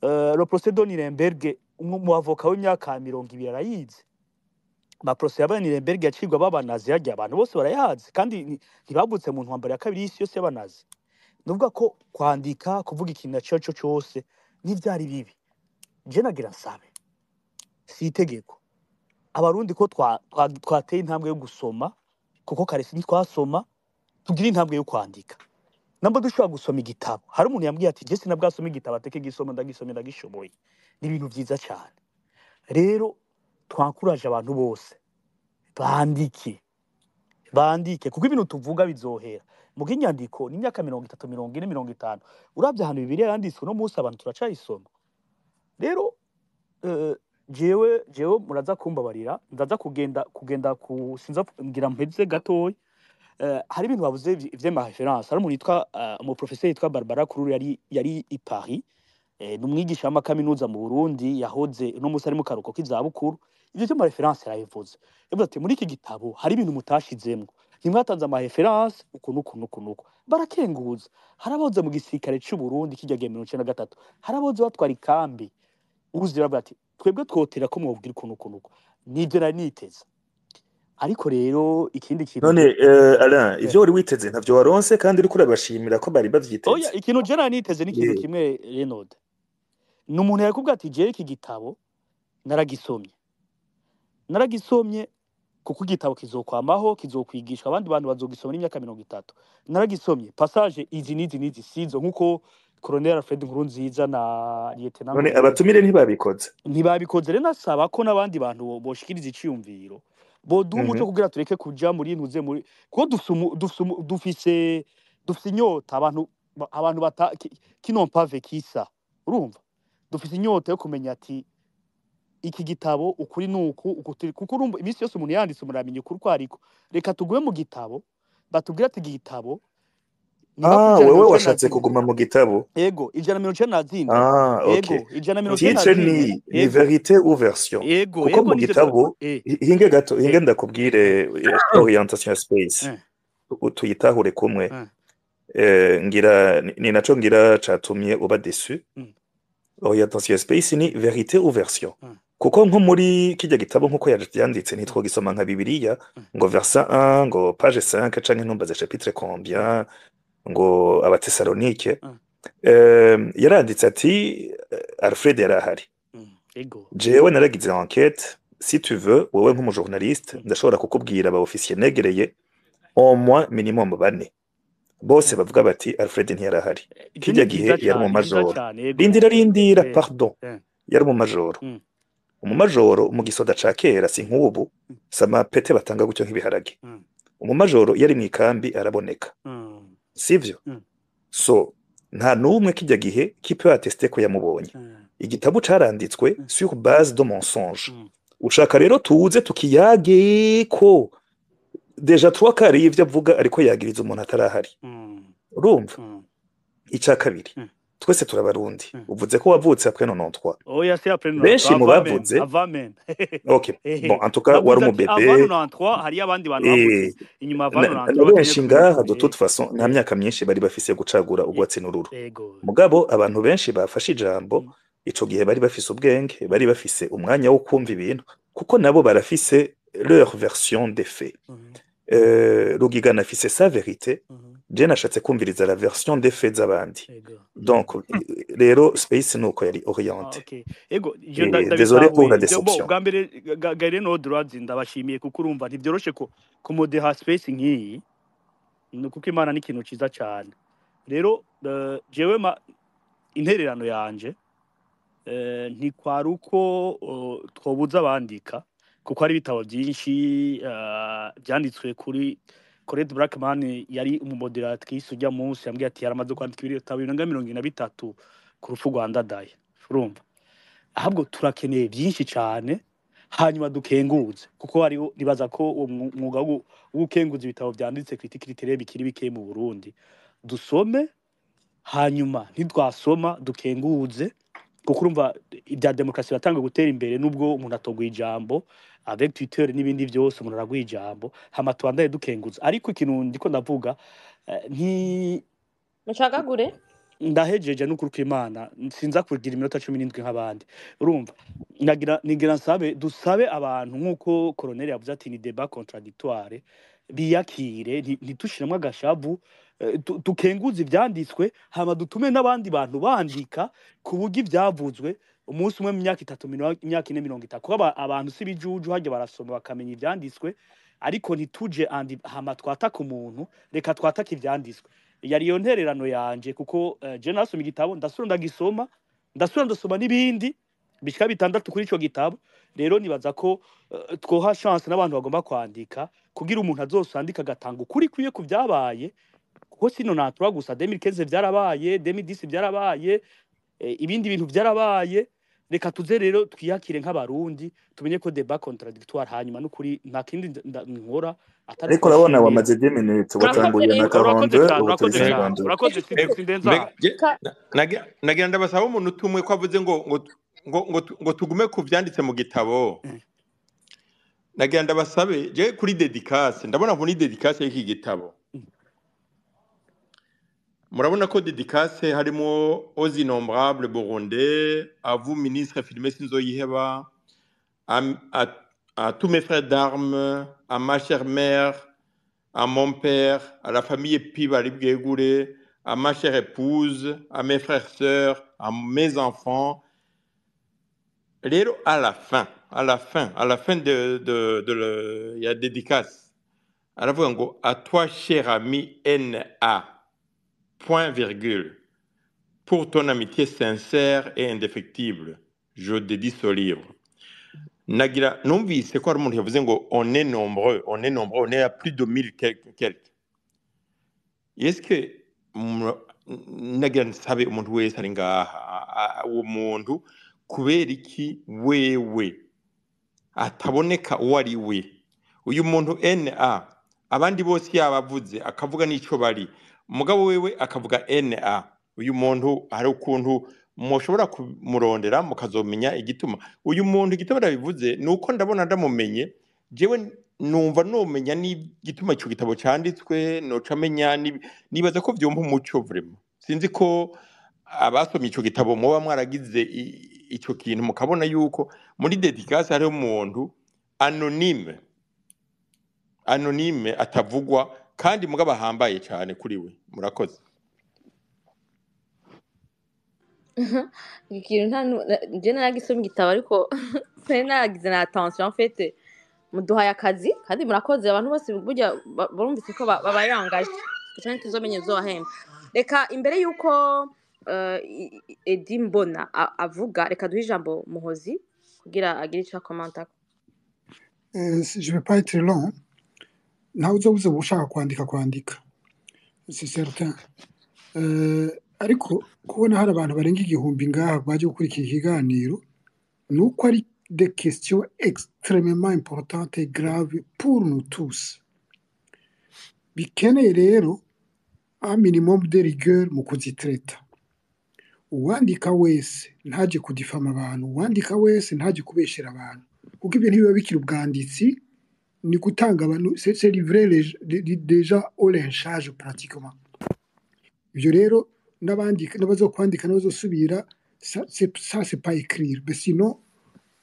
le procès de Nuremberg, mu avoka w'imyaka 20 arayizi. Ma procès y'aba Nuremberg yacirwa b'abanazi yarya abantu bose barayazi, kandi ntibavutse mu ntambara ya kabiri y'isi yose y'abanazi. Nuvuga ko kwandika kuvuga ikintu na cyo cyose ntivyari bibi. Je nagira nsabe, si itegeko, abarundi ko twateye intambwe yo gusoma, kuko kare ntitwasoma, tugira intambwe yo kwandika. Namba dushobora gusoma igitabo, hari umuntu yambwiye ati je sinabwasoma igitabo, ateke gisoma ndagisomye ndagishoboye. Ni ibintu vyiza cyane. Rero twankuraje abantu bose bandike, bandike, kuko ibintu tuvuga bizohera muga inyandiko ni imyaka 30, 40, 50. Uravye ahantu Bibiliya yanditswe no munsi abantu turacayisoma. Rero jewe muraza kumbabarira, ndaza kugenda ku sinza ngira mpeze gatoya. Hari ibintu bavuze vy'ama référence. Hari umuntu yitwa umu professeur yitwa Barbara Kururu yari i Paris. Ni umwigisha w'amakaminuza mu Burundi, yahoze uno musi ari mu karuhuko k'izabukuru. Ivyo vyo références yarabivuze, yavuze ati muri iki gitabo hari ibintu mutashizemwo, ntimwatanze ama références uku n'uku n'uku n'uku. Barakenguza. Hari abahoze mu gisirikare c'u Burundi kirya gihe 93, hari abahoze batwara ikambi uzi, bavuga ati twebwe twotera ko mwobwira uku n'uku n'uku. Nivyo nari niteze. Ariko rero ikindi kintu None Alain, ivyo wari witeze ntavyo waronse, kandi uriko urabashimira ko bari Oya, bavyiteze. ikintu je nari niteze ni ikintu kimwe, Renode. Ni umuntu yakubwira ati jewe iki gitabo naragisomye, naragisomye kuko igitabo kizokwamaho, kizokwigishwa, abandi bantu bazogisoma n'imyaka 30. Naragisomye, passage izi n'izi n'izi sizo, nkuko Colonel Alfred Nkurunziza na Lieutenant None Nkurunziza abatumire ntibabikoze? Ntibabikoze. Rero nasaba ko n'abandi bantu boshikiriza iciyumviro, boduha umuco kugira tureke kuja muri ntuze muri, kuko dufise dufise inyota. Abantu bata qui n'ont pas vécu ça, urumva, dufise inyota yo kumenya ati iki gitabo ukuri nuku uku kuko urumva iminsi yose umuntu yanditse, umuntu aramenya ukuri uko ariko. Reka tugume mu gitabo, batubwire ati iki gitabo niba kuri Ah, ijana na wewe mirongo icenda na washatse zine. Kuguma mu gitabo. Ego, 194. Ah, ok. Ego, 193. Titre ni Ego. vérité ou version? Ego. Kuko Ego. mu Nivyo gitabo, hinge gato, hinge ndakubwire orientation ya space, tuyitahure kumwe. Ngira ni naco ngira catumye uba déçu. Orientation ya space ni vérité ou version. Kuko nko muri kirya gitabo, nkuko yanditse, ntitwogisoma nka Bibiliya ngo verset 1, ngo page 5, canke ntumbaze chapitre combien, ngo Abatesalonike. Yaranditse ati Alfred yarahari. Ego. Jewe naragize enquête, si tu veux, wowe nk'umujournaliste, ndashobora kukubwira aba officier negereye, au moins minimum bane, bose bavuga bati Alfred ntiyarahari. Ivyo Kirya ni gihe vyiza yari cane, mu ni vyiza majoro. cane, ego. Rindira, rindira, pardon. Yari mu majoro. Umumajoro mu gisoda ca kera si nk'ubu, si amapete batanga gutyo nk'ibiharage. Umumajoro yari mu ikambi araboneka, sivyo? So nta n'umwe kirya gihe qui peut attester ko yamubonye. Igitabo caranditswe sur base de mensonge. Ushaka rero tuze tukiyage ko déjà trois quarts y'ivyo avuga ariko yagiriza umuntu atarahari. Urumva? Ica kabiri, twese turabarundi. Uvuze ko wavutse après 93. Oya, c'est après 93. Benshi mu Avant même, bavuze avant même. Ok, bon, en tout cas wari Navuze ati avant umubebe. 93, hariyo abandi bantu bavutse inyuma avant Na 93 na bakeneye benshi kumenya. ngaha, de toute façon, nta myaka myinshi bari bafise yo gucagura urwatsi n'ururu. Ego. Mugabo abantu benshi bafashe ijambo ico gihe bari bafise ubwenge, bari bafise umwanya wo kumva ibintu, kuko nabo barafise leur version des faits. Rugigana afise sa vérité, je nashatse kumviriza la version des faits z'abandi. Ego. Donc rero space nuko yari Ah, orienté. ok. Ego, je Et désolé pour la ndabitahuye. Bon, déception. bwa mbere Gaire Nodurazi, ndabashimiye kuko urumva ntivyoroshe ko kumodeha space nk'iyi, ni kuko Imana ni ikintu ciza cane. Rero jewe intererano yanje ntikwari uko twobuza abandika, kuko hari ibitabo byinshi vyanditswe kuri Colette Blackman. Yari umumodératrice ujya munsi, yambwiye ati yaramaze kwandika ibitabo birenga 73 ku rupfu rwa Ndadaye. Urumva, ahubwo turakeneye byinshi cane, hanyuma dukenguze, kuko hariho, nibaza ko uwo mwuga wo gukenguza ibitabo vyanditse critique littéraire bikiri bike mu Burundi. Dusome, hanyuma ntitwasoma dukenguze, kuko urumva ibya demokarasi biratanga gutera imbere, nubwo umuntu atoguha ijambo avec Twitter n'ibindi byose, umuntu araguha ijambo, hama tubandaye dukenguza. Ariko ikintu ndiko ndavuga nti Mucagagure. Ndahejeje n'ukuri kw'Imana, sinza kugira iminota 17 nk'abandi. Urumva, nagira nigira nsabe, dusabe abantu, nk'uko colonel yavuze ati ni débat contradictoire, biyakire, ntitushiremwo agashavu, dukenguze ivyanditswe, hama dutume n'abandi bantu bandika, ku buryo ivyavuzwe umunsi umwe mu myaka 30, imyaka 4, 30, kuko abantu si bijuju, harya barasoma bakamenya ivyanditswe. Ariko ntituje andi hama twataka umuntu, reka twataka ivyanditswe. Yari iyo ntererano yanje, kuko je nasoma igitabo, ndasubira ndagisoma, ndasubira ndasoma n'ibindi bishika bitandatu kuri ico gitabo. Rero nibaza ko twoha chance n'abantu bagomba kwandika, kugira umuntu azosandika agatanga ukuri kwiye ku vyabaye, kuko sino natura gusa 2015 vyarabaye, 2010 vyarabaye, ibindi bintu vyarabaye. Reka tuze rero twiyakire nk'abarundi, tumenye ko débat contradictoire. Hanyuma n'ukuri nta kindi nkora. Atari Ariko urabona kubashimira. Wamaze 10 minutes, Murakoze watanguye na rero. Urakoze 42, cyane, ubu turi urakoze cyane, 52. urakoze. Ego, Sindenza. mbega Ka- nagira ndabasaba umuntu utumwe ko avuze ngo tugume ku vyanditse mu gitabo. Nagira ndabasabe je kuri dédicace, ndabona muri dédicace y'iki gitabo, murabona ko dédicace harimo "Aux innombrables Burundais, à vous ministre Firmin Sinzoyiheba, à tous mes frères d'armes, à ma chère mère, à mon père, à la famille Pibaribgegure, à ma chère épouse, à mes frères sœurs, à mes enfants." Rero à la fin de ya dédicace aravuga ngo "À toi, cher ami NA point virgule, pour ton amitié sincère et indéfectible, je dédie ce livre." Nagira numvise ko hari umuntu yavuze ngo on est nombreux, on est nombreux, on est à plus de 1000 quelque. Est-ce que nagira nsabe umuntu wese ari ngaha, uwo muntu kubera iki wewe ataboneka uwo ari we? Uyu muntu NA, abandi bose yabavuze akavuga n'ico bari, mugabo wewe akavuga NA. Uyu muntu hari ukuntu mushobora kumurondera mukazomenya igituma uyu muntu, igituma ndabivuze ni uko ndabona ndamumenye jewe numva nomenya n'igituma ico gitabo canditswe, noca menya nibaza ko vyompa umuco. Vraiment sinzi ko abasomye ico gitabo muba mwaragize ico kintu, mukabona yuko muri dédicace hariho umuntu anonyme, anonyme atavugwa, kandi mugabo ahambaye cyane kuri we. Murakoze. Iki kintu nta njye naragisomye igitabo, ariko sinari naragize na attention. En fait muduhaye akazi kandi murakoze. Abantu bose burya barumvise ko babayangaje cyane, tuzomenye uzohemba. Reka imbere yuko Edi Mbona avuga, reka duhe ijambo Muhozi kugira agire icyo akomanta. Je vais pas être long. Ntawe uzobuza ushaka kwandika, c'est certain. Ariko kubona hari abantu barenga 1000 ngaha baje gukurikira ikiganiro, ni uko ari des questions extrêmement importantes et graves pour nous tous, bikeneye rero un minimum de rigueur mu kuzitreta. Uwandika wese ntaje kudifama abantu, uwandika wese ntaje kubeshera abantu, kuko ibyo ntibiba bikiri ubwanditsi, ni gutanga abantu, c'est livrer déjà au lynchage pratiquement. Ibyo rero n'abandika n'abazokwandika n'abazosubira, ça c'est pas écrire. Mais sinon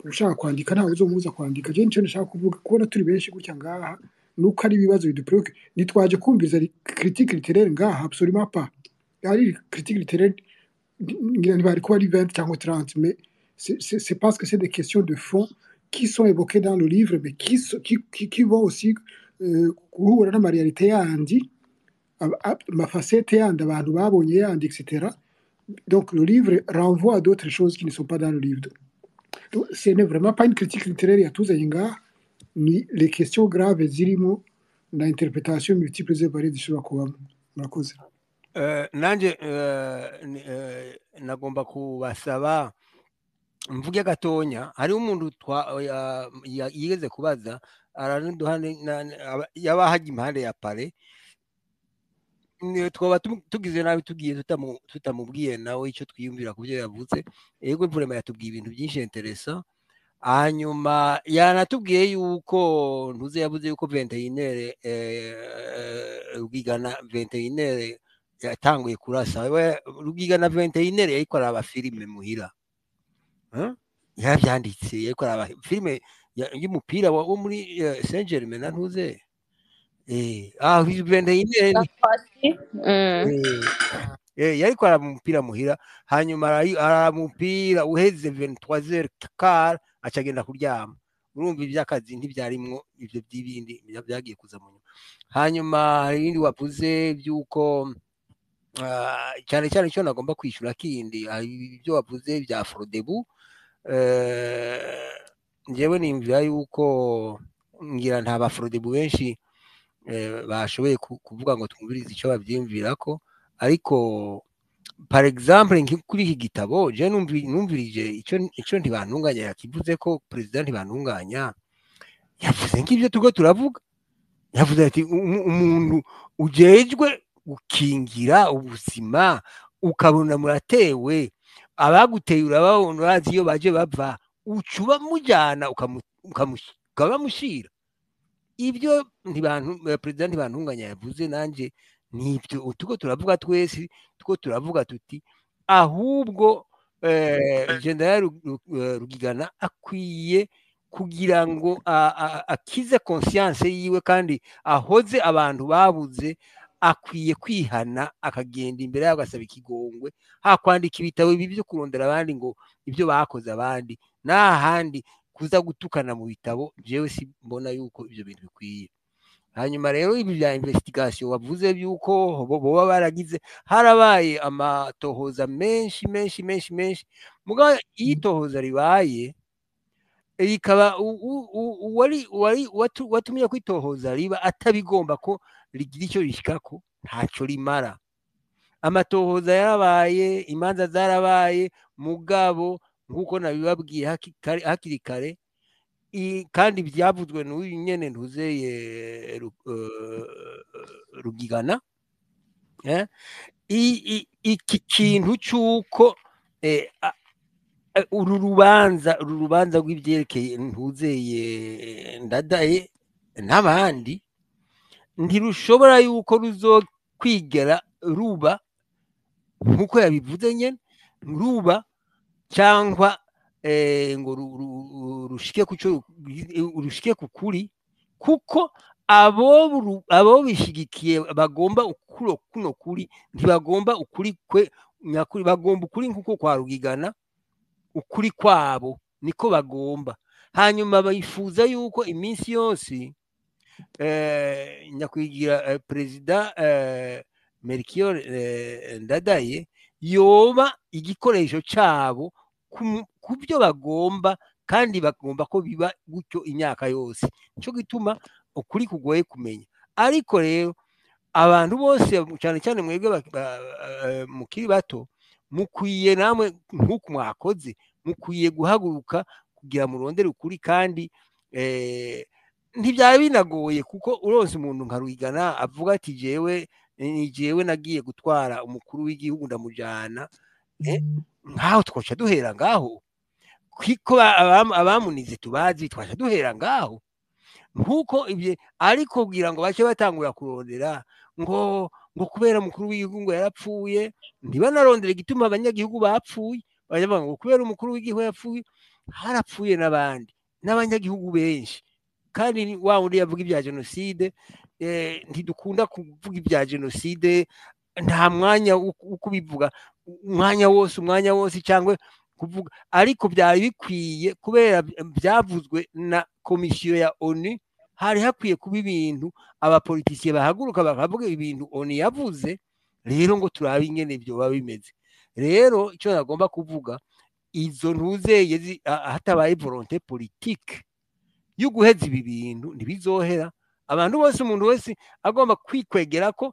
ushaka kwandika ntawe uzomubuza kwandika. Je nico nashaka kuvuga: kubona turi benshi gutya ngaha nuko ari ibibazo bidupreoccupe. Ntitwaje kumviza critique littéraire ngaha, absolument pas. Ari critique littéraire ngira ntibari kuba ari 20 cyangwa 30, mais c'est parce que c'est des questions de fond qui sont évoquées dans le livre, mais qui vont aussi guhura n'ama réalités yandi, ama facettes yandi abantu babonye yandi, etc. Donc le livre renvoie à d'autres choses qui ne sont pas dans le livre. Donc, ce n'est vraiment pas une critique littéraire yatuzanye ngaha, ni les questions graves zirimo na interprétation multiples et variées zishobora kubamo. Murakoze. Nanje nagomba kubasaba mvuge gatonya. Hariho umuntu yigeze kubaza, araduha yaba hajya impande ya pare. Twaba tugize nabi tugiye tutamubwiye nawe icyo twiyumvira ku byo yavuze. Yego, vraiment yatubwiye ibintu byinshi intéressant. Hanyuma yanatubwiye yuko ntuze, yavuze yuko 21h, Rugigana 21h yatanguye kurasa. We Rugigana 21h yariko araba filime muhira. Hein? Yaravyanditse, yariko araba filime y'umupira wo muri Saint Germain na ntuze, 21h. La Croatie. Yariko araba umupira muhira, hanyuma araba umupira uheze 23h15, aca agenda kuryama. Urumva ivy'akazi ntibyarimwo, ivyo by'ibindi byagiye kuza mu nyuma. Hanyuma hari ibindi wavuze by'uko cyane cyane icyo nagomba kwishyura kindi, hari ibyo wavuze bya Frodebu. Njyewe nimvira yuko ngira nta ba Frodebu benshi bashoboye kuvuga ngo twumvirize icyo babyiyumvirako. Ariko par exemple kuri iki gitabo, je numvirije icyo Ntibantunganya yakivuze, ko perezida Ntibantunganya yavuze nk'ibyo turiko turavuga. Yavuze ati umuntu ujejwe gukingira ubuzima ukabona muratewe, abaguteye urababona, urazi iyo baje bava, uca ubamujyana ukabamushyira. Ibyo ntibantu perezida Ntibantunganya yavuze, nanjye nibyo tuko turavuga twese, tuko turavuga tuti ahubwo General Rugigana akwiye kugira ngo akize conscience yiwe kandi ahoze abantu babuze, akwiye kwihana akagenda imbere yabo agasaba ikigongwe, hakwandika ibitabo ibi byo kurondera abandi ngo ibyo bakoze abandi n'ahandi kuza gutukana mu bitabo. Jewe si mbona yuko ibyo bintu bikwiye. Hanyuma rero ibi bya investigation wavuze byuko boba baragize, harabaye amatohoza menshi menshi menshi menshi, mugabo iyo itohoza ribaye rikaba uwari watumye kwitohoza riba atabigomba ko rigira icyo rishikako, ntacyo rimara. Amatohoza yarabaye, imanza zarabaye, mugabo nk'uko nabibabwiye hakiri kare, kandi byavuzwe n'uyu nyene ntuzeye Rugigana, iki kintu cy'uko uru rubanza rw'ibyerekeye ntuzeye Ndadaye n'abandi ntirushobora yuko ruzokwigera ruba nk'uko yabivuze nyene ruba, cyangwa ngo rushike kuco rushike ku kuri, kuko abo bishigikiye bagomba kuno kuri, ntibagomba ukuri kwe nyakuri, bagomba ukuri nkuko kwa Rugigana, ukuri kwabo niko bagomba. Hanyuma bifuza yuko iminsi yose nyakwigira perezida Melchior Ndadaye yoba igikoresho cyabo ku byo bagomba, kandi bagomba ko biba gutyo imyaka yose. Nico gituma ukuri kugoye kumenya. Ariko rero abantu bose cyane cyane mwebwe mukiri bato, mukwiye namwe nk'uko mwakoze, mukwiye guhaguruka kugira murondere ukuri. Kandi ntibyari binagoye, kuko uronse umuntu nka Rugigana avuga ati jewe ni jewe nagiye gutwara umukuru w'igihugu ndamujana, nkaho twaca duhera ngaho, kuko abamunize tubazi, twaca duhera ngaho nkuko ibye. Ariko kugira ngo bace batangura kurondera ngo kubera umukuru w'igihugu ngo yarapfuye, ntibanarondera igituma abanyagihugu bapfuye, bavuga ngo kubera umukuru w'igihugu yapfuye, harapfuye n'abandi n'abanyagihugu benshi. Kandi wa wundi yavuga ibya jenoside, ntidukunda kuvuga ibya jenoside, nta mwanya wo kubivuga umwanya wose cyangwa kuvuga, ariko byari bikwiye kubera byavuzwe na komisiyo ya ONU, hari hakwiye kuba ibintu abapolitisiye bahaguruka bakavuga ibintu ONU yavuze, rero ngo turabe ingene ibyo biba bimeze. Rero icyo nagomba kuvuga, izo ntuzeye hatabaye volonté politique yo guheza ibi bintu ntibizohera. Abantu bose, umuntu wese agomba kwikwegera ko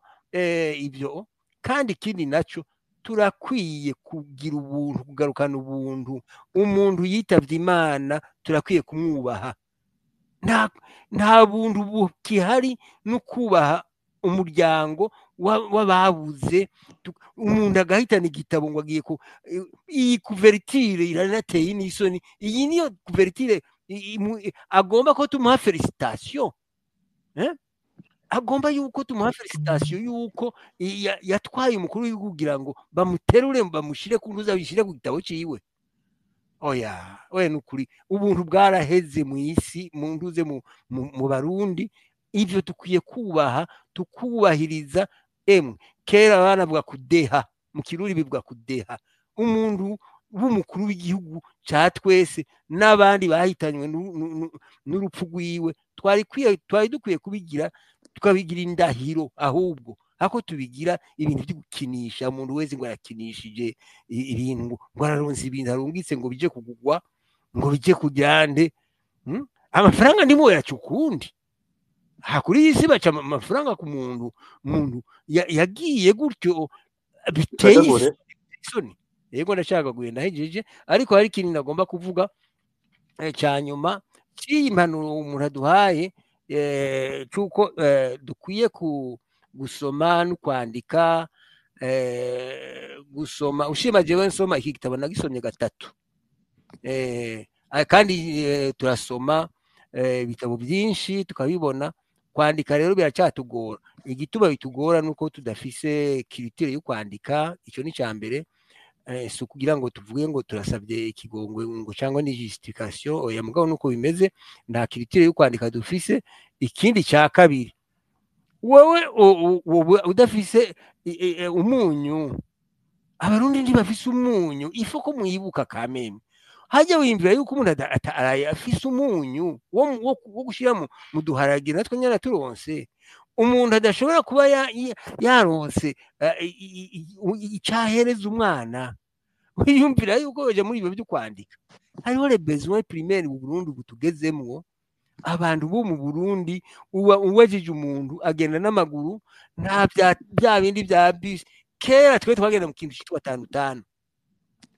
ibyo. Kandi ikindi naco, turakwiye kugira ubuntu, kugarukana ubuntu. Umuntu yitavye Imana turakwiye kumwubaha. Nta buntu bukihari no kubaha umuryango w'ababuze. Umuntu agahitana igitabo ngo agiye ku iyi couverture iranateye n'isoni. Iyi niyo couverture agomba ko tumuha felicitation, agomba yuko tumuha felicitation yuko yatwaye umukuru w'igihugu kugira ngo bamuterure bamushire ku ntuza bishire ku gitabo ciwe. Oya, we nukuri ubuntu bwaraheze mu isi, mu ntuze mu Barundi. Ivyo tukwiye kubaha, tukubahiriza. Emwe kera banavuga kudeha, mu Kirundi bivuga kudeha. Umuntu w'umukuru w'igihugu ca twese n'abandi bahitanywe n'urupfu rwiwe, twari dukwiye kubigira, tukabigira indahiro, ahubwo ako tubigira ibintu byo gukinisha. Umuntu wese ngo yakinishije ibintu, ngo araronse ibintu arungitse ngo bije kugugwa, ngo bije kujyande. Amafaranga ndimo yacukundi kuri iyi si, baca amafaranga ku muntu yagiye gutyo biteye isoni. Yego ndashaka kugenda hejeje, ariko hari ikintu nagomba kuvuga cya nyuma cy'iyi mpanuro umuntu aduhaye. cy'uko dukwiye gusoma no kwandika. Gusoma ushima, jewe nsoma iki gitabo nagisomye gatatu, kandi turasoma ibitabo byinshi tukabibona. Kwandika rero biracyatugora. Igituma bitugora nuko tudafise culture yo kwandika. Icyo ni icya mbere. Si ukugira ngo tuvuge ngo turasabye ikigongwe ngo cyangwa ni justification, oya, mugabo nuko bimeze, nta culture yo kwandika dufise. Ikindi cya kabiri, wowe udafise umunyu, Abarundi ntibafise umunyu. Ifo ko mwibuka kameme hajya wiyumvira yuko umuntu araye afise umunyu wo gushyira mu duharage, natwe nyine turonse. Umuntu adashobora kuba yaronse icyahereza umwana, wiyumvira yuko yoja muri ibyo byo kwandika? Hariho les besoins primaires mu Burundi ubu tugezemwo. Abantu bo mu Burundi, uba ubajije umuntu agenda n'amaguru, nta bya bindi bya bisi. Kera twe twagenda mu kintu cyitwa tanu tanu,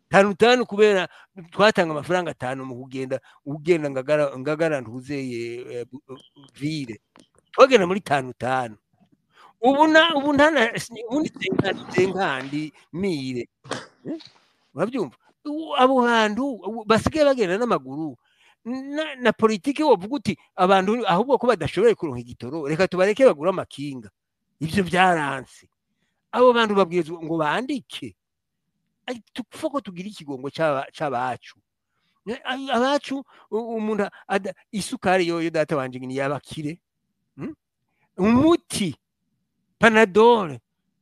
tanu tanu, kubera twatanga amafaranga 5 mu kugenda, ugenda Ngagara ntuzeye ville, twagenda muri tanu tanu. Ubu na ubu ntana ubundi 50 mille, urabyumva? Abo bantu basigaye bagenda n'amaguru na politiki wovuga uti abantu ahubwo ko badashoboye kuronka igitoro, reka tubareke bagura amakinga, ivyo byaranse. Abo bantu babwirizwa ngo bandike? Tukufa ko tugira ikigongo c'abacu. Abacu umuntu isukari yoyo data wanje ni yabakire, Umuti Panadol,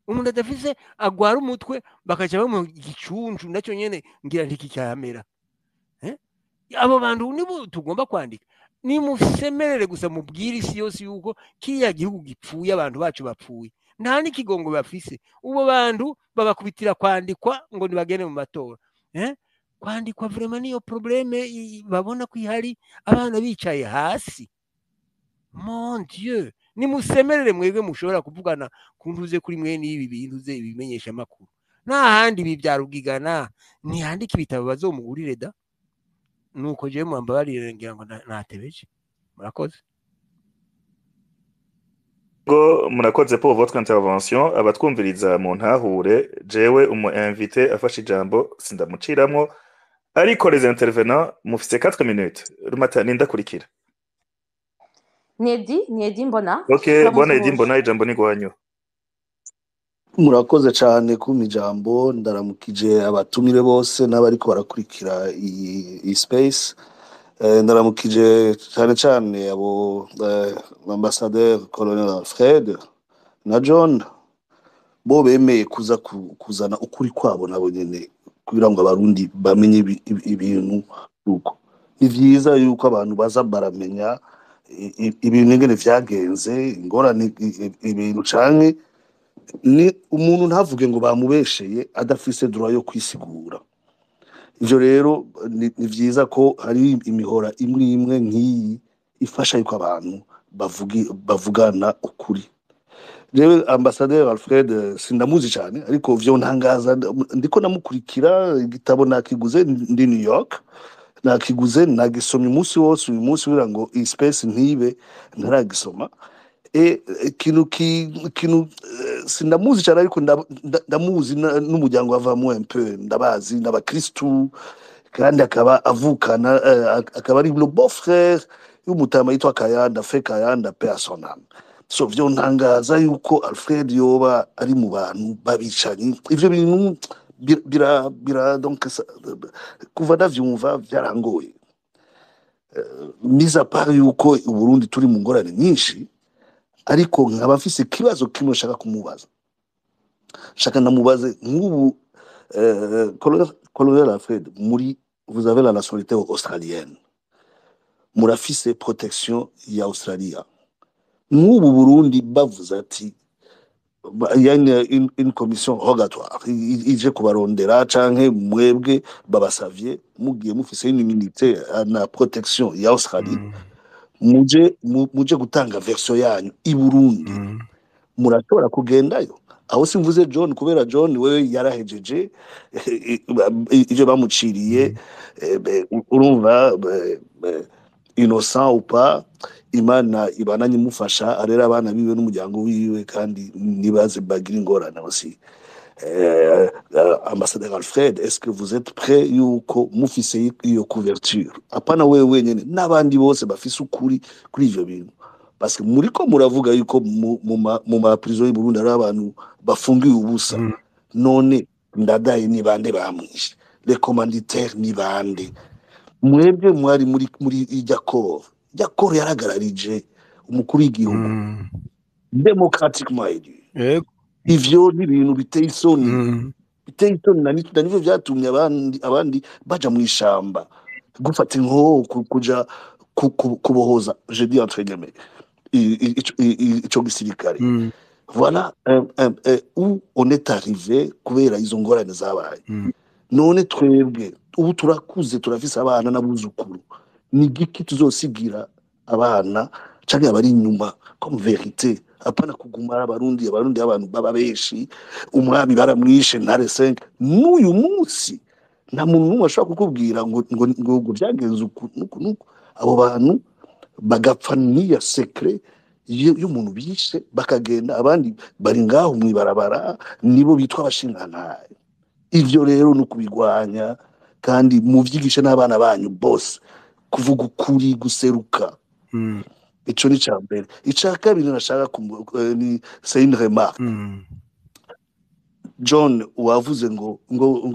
umuntu adafise agwara umutwe bakaca bamuha igicuncu, nacyo nyene ngira ntikicyamera. Abo bantu nibo tugomba kwandika. Nimusemerere gusa, mubwire isi yose yuko kiriya gihugu gipfuye, abantu bacu bapfuye, nta n'ikigongo bafise. Ubo bantu babakubitira kwandikwa ngo nibagende mu matora. Kwandikwa vraiment niyo problème babona ko ihari, abana bicaye hasi. Mon Dieu, nimusemerere mwebwe mushobora kuvugana kuntuze kuri mwene ibi bintu ze ibimenyesha amakuru. Nta handi ibi bya Rugigana ntiyandika ibitabo bazomugurire da. Nuko jewe mwambabarire, ngira ngo natebeje. Murakoze. Ngo murakoze pour votre intervention. Abatwumviriza mu ntahure, jewe umu invité afashe ijambo sindamuciramwo, ariko les intervenants mufise 4 minutes. Rumata nindakurikira. Ni Edi mbona. Ok, bwana Edi Turamusuhuje. Mbona, ijambo ni gwanyu. Murakoze cyane kumpa ijambo. Ndaramukije abatumire bose n'abariko barakurikira iyi space. Ndaramukije cyane cyane abo ambassadeur colonel Alfred na John, bo bemeye kuza kuzana ukuri kwabo nabo nyene kugira ngo Abarundi bamenye ibintu. Uko ni vyiza yuko abantu baza baramenya ibintu ingene vyagenze, ingorane, ibintu canke ni umuntu ntavuge ngo bamubesheye adafise droit yo kwisigura. Ivyo rero ni vyiza ko hari imihora imwe imwe nk'iyi ifasha yuko abantu bavugana ukuri. Jewe ambassadeur Alfred sindamuzi cyane, ariko vyo ntangaza ndiko namukurikira. Igitabo nakiguze ndi New York, nakiguze nagisomye umunsi wose uyu munsi kugira ngo iyi space ntibe ntaragisoma. Ikintu ikintu sindamuzi cyane, ariko ndamuzi n'umuryango avamo un peu ndabazi, n'abakristu, kandi akaba avukana akaba ari le beau frère y'umutama yitwa Kayanda Fe Kayanda, paix à son âme. So vyo ntangaza yuko Alfred yoba ari mu bantu babicanyi. Ivyo bintu bira donc kuva ndavyumva vyarangoye. Mis à part yuko Uburundi turi mu ngorane nyinshi, ariko nkaba mfise ikibazo kimwe nshaka kumubaza, nshaka ndamubaze nk'ubu colonel Alfred, muri vous avez la nationalité australienne, murafise protection ya Australia. Nk'ubu Burundi bavuze ati il y a une commission rogatoire ije kubarondera, canke mwebwe babasavye, mugiye mufise une immunité na protection ya Australie, muje gutanga version yanyu i Burundi, murashobora kugendayo? Aho simvuze John, kubera John wewe yarahejeje ivyo bamuciriye, urumva. Innocent ou pas, Imana ibananye imufasha arera abana biwe n'umuryango wiwe, kandi nibaze bagira ingorane aussi. Ambassadeur Alfred, est-ce que vous êtes prêt yuko mufise iyo couverture, apana wewe wenyene n'abandi bose bafise ukuri kuri ivyo bintu? Parce que muriko muravuga yuko mu ma prison y'u Burundi hari abantu bafungiwe ubusa. None Ndadaye ni bande bamwishe? Les commanditaires ni bande? Mwebwe mwari muri irya corps, irya corps yaragararije umukuru w'igihugu démocratiquement élu. Yego. Ivyo ni ibintu biteye isoni, biteye isoni, na nivyo vyatumye abandi baja mu ishamba gufata inkoho, kuja kubohoza, je dis entre guillemets, ico gisirikare. Voilà où on est arrivé kubera izo ngorane zabaye. None twebwe ubu turakuze, turafise abana n'abuzukuru, ni giki tuzosigira abana canke abari inyuma comme vérité? Apana kuguma ari Abarundi, abantu baba benshi, umwami baramwishe Ntare 5, n'uyu munsi nta muntu n'umwe ashobora kukubwira ngo vyagenze uku nuku nuku. Abo bantu bagapfa n'iya secret y'umuntu bishe, bakagenda, abandi bari ngaho mw'ibarabara, nibo bitwa abashingantahe. Ivyo rero ni ukubigwanya, kandi muvyigishe n'abana banyu bose kuvuga ukuri, guseruka. Ico ni ica mbere. Ica kabiri nashaka ni c'est une remarque. John, wavuze ngo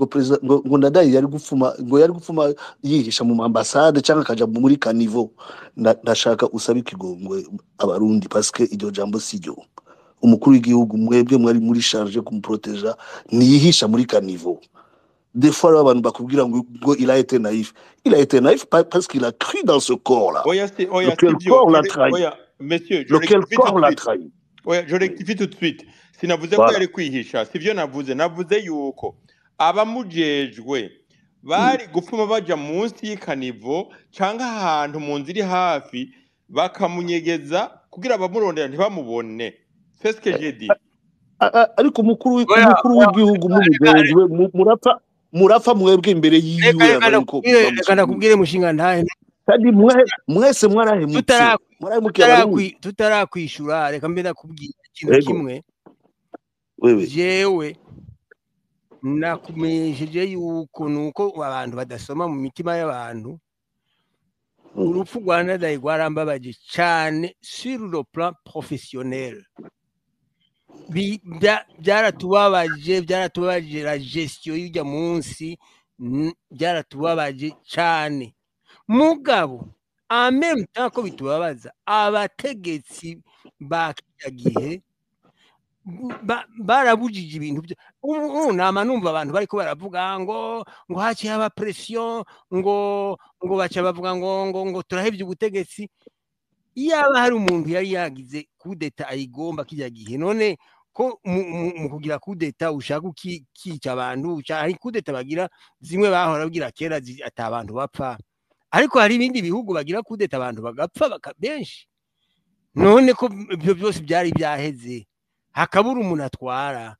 president ngo Ndadaye yari gupfuma, ngo yari gupfuma yihisha mu ambasade cyangwa akaja muri caniveau. Ndashaka usabe ikigongwe Abarundi, parce que iryo jambo si ryo. Umukuru w'igihugu, mwebwe mwari muri charge kumuproteja, ntiyihisha muri caniveau. Des fois rero abantu bakubwira ngo il a été naïf, il a été naïf parce qu'il a cru dans ce corps là, Oya, si, oya, lequel sivyo. corps l'a Je trahi, oya, monsieur, je lequel rectifie tout corps de l'a suite. trahi. Oya, je rectifie tout de suite. Sinavuze ko Voilà. yari kwihisha, sivyo navuze. Navuze yuko abamujejwe bari gupfuma baja munsi y'i caniveau canke ahantu mu nzu iri hafi, bakamunyegeza kugira abamurondera ntibamubone. C'est ce que j'ai dit. Ariko umukuru Oya, umukuru oya, w'igihugu reka mumujejwe, murapfa mwebwe imbere reka yiwe, reka aba yuko ndakubwire, reka bamusubiye. Ndakubwire mushinga ntahe. Kandi mwese mwarahemutse, mwarahemukiye Abarundi. Tutarakwishura, reka mbe ndakubwira ikintu kimwe. Wewe. Jewe nakumenyesheje yuko nuko abantu badasoma mu mitima y'abantu. Urupfu rwa Ndadaye rwarambabaje cyane sur le plan professionnel. Byaratubabaje, la gestion y'ujya munsi, byaratubabaje cyane. Mugabo en même temps ko bitubabaza, abategetsi ba kirya gihe barabujije ibintu byo ubu nama numva abantu bariko baravuga ngo haciye haba pression, ngo baca bavuga ngo turahevye ubutegetsi. Iyaba hari umuntu yari yagize kudeta ayigomba kirya gihe, none ko mu kugira kudeta ushaka ukica abantu, hari kudeta bagira zimwe bahora bagira kera ata abantu bapfa, ariko hari ibindi bihugu bagira kudeta abantu bagapfa benshi. None ko ibyo byose byari byaheze, hakabura umuntu atwara,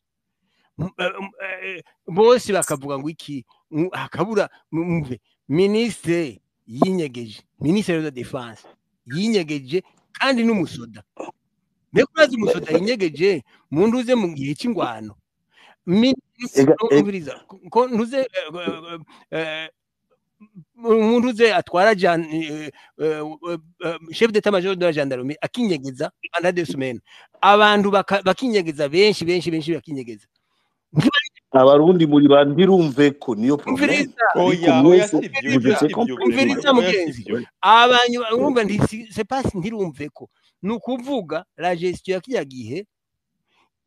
bose bakavuga ngo iki, hakabura mve ministre yinyegeje, ministre de défense yinyegeje, kandi n'umusoda. Mbega urazi umusoda yinyegeje mu ntuze mu gihe cy'ingwano? Ega, Umviriza, ko ntuze umuntu uze atwara chef d'état major de la gendarmerie akinyegeza pendant 2 semaines, abantu bakinyegeza benshi benshi benshi bakinyegeza. Abarundi muri ba ntirumve ko niyo problème. Umviriza. Ariko Oya, oya, mwese sivyo, vous ivyo étiez sivyo complice. Umviriza vraiment, oya, mugenzi. sivyo. Abantu urumva nti c'est pas ntirumve ko ni ukuvuga la gestion ya kirya gihe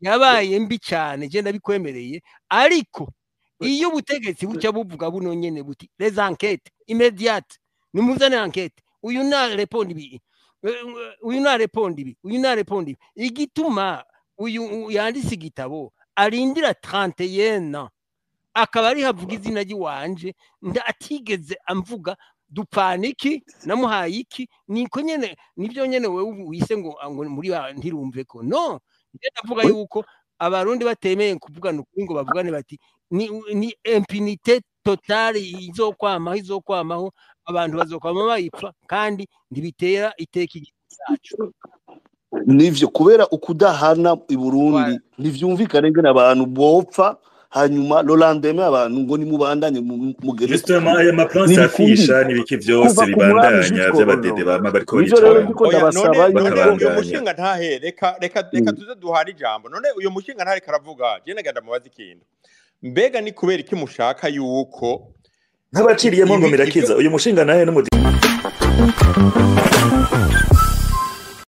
yabaye mbi cyane, je ndabikwemereye. Ariko iyo ubutegetsi buca buvuga buno nyene buti les enquêtes immédiates, nimuzane enquête, uyu na répondre ibi, uyu na répondre ibi, uyu na répondre ibi, igituma uyu yanditse igitabo arindira 31 ans akaba ari havuga izina ry'iwanje atigeze amvuga, dupfana iki, namuhaye iki, niko nyene nibyo nyene wewe wise ngo muri ba ntirumve ko no njye ndavuga yuko Abarundi batemeye kuvugana ukuri ngo bavugane bati ni impunité totale. totale izokwamaho, izokwamaho, abantu bazokwama bayipfa, kandi ntibitera iteka igihugu cyacu. Nivyo, kubera ukudahana i Burundi Voilà. ntivyumvikane ngene abantu bopfa, hanyuma le lendemain abantu ngo nimubandanye mugende Justement, kukiba. aya ma plan Ntibikundika s'afficha n'ibiki vyose kuva ku mwami bibandanya jusqu'au vy'abadede aujourd'hui. bama bariko Nivyo barica rero abantu ndiko Oya, none ndabasaba none uyo yuko bakabandanya. mushinga ntahe, reka tuze duhare ijambo. None uyo mushinga ntahe karavuga, je nagenda mubaza ikintu. Mbega ni kubera iki mushaka yuko Nk'abaciriyemo ngo ibi ivyo mirakiza uyu mushinga nahe n'umudi.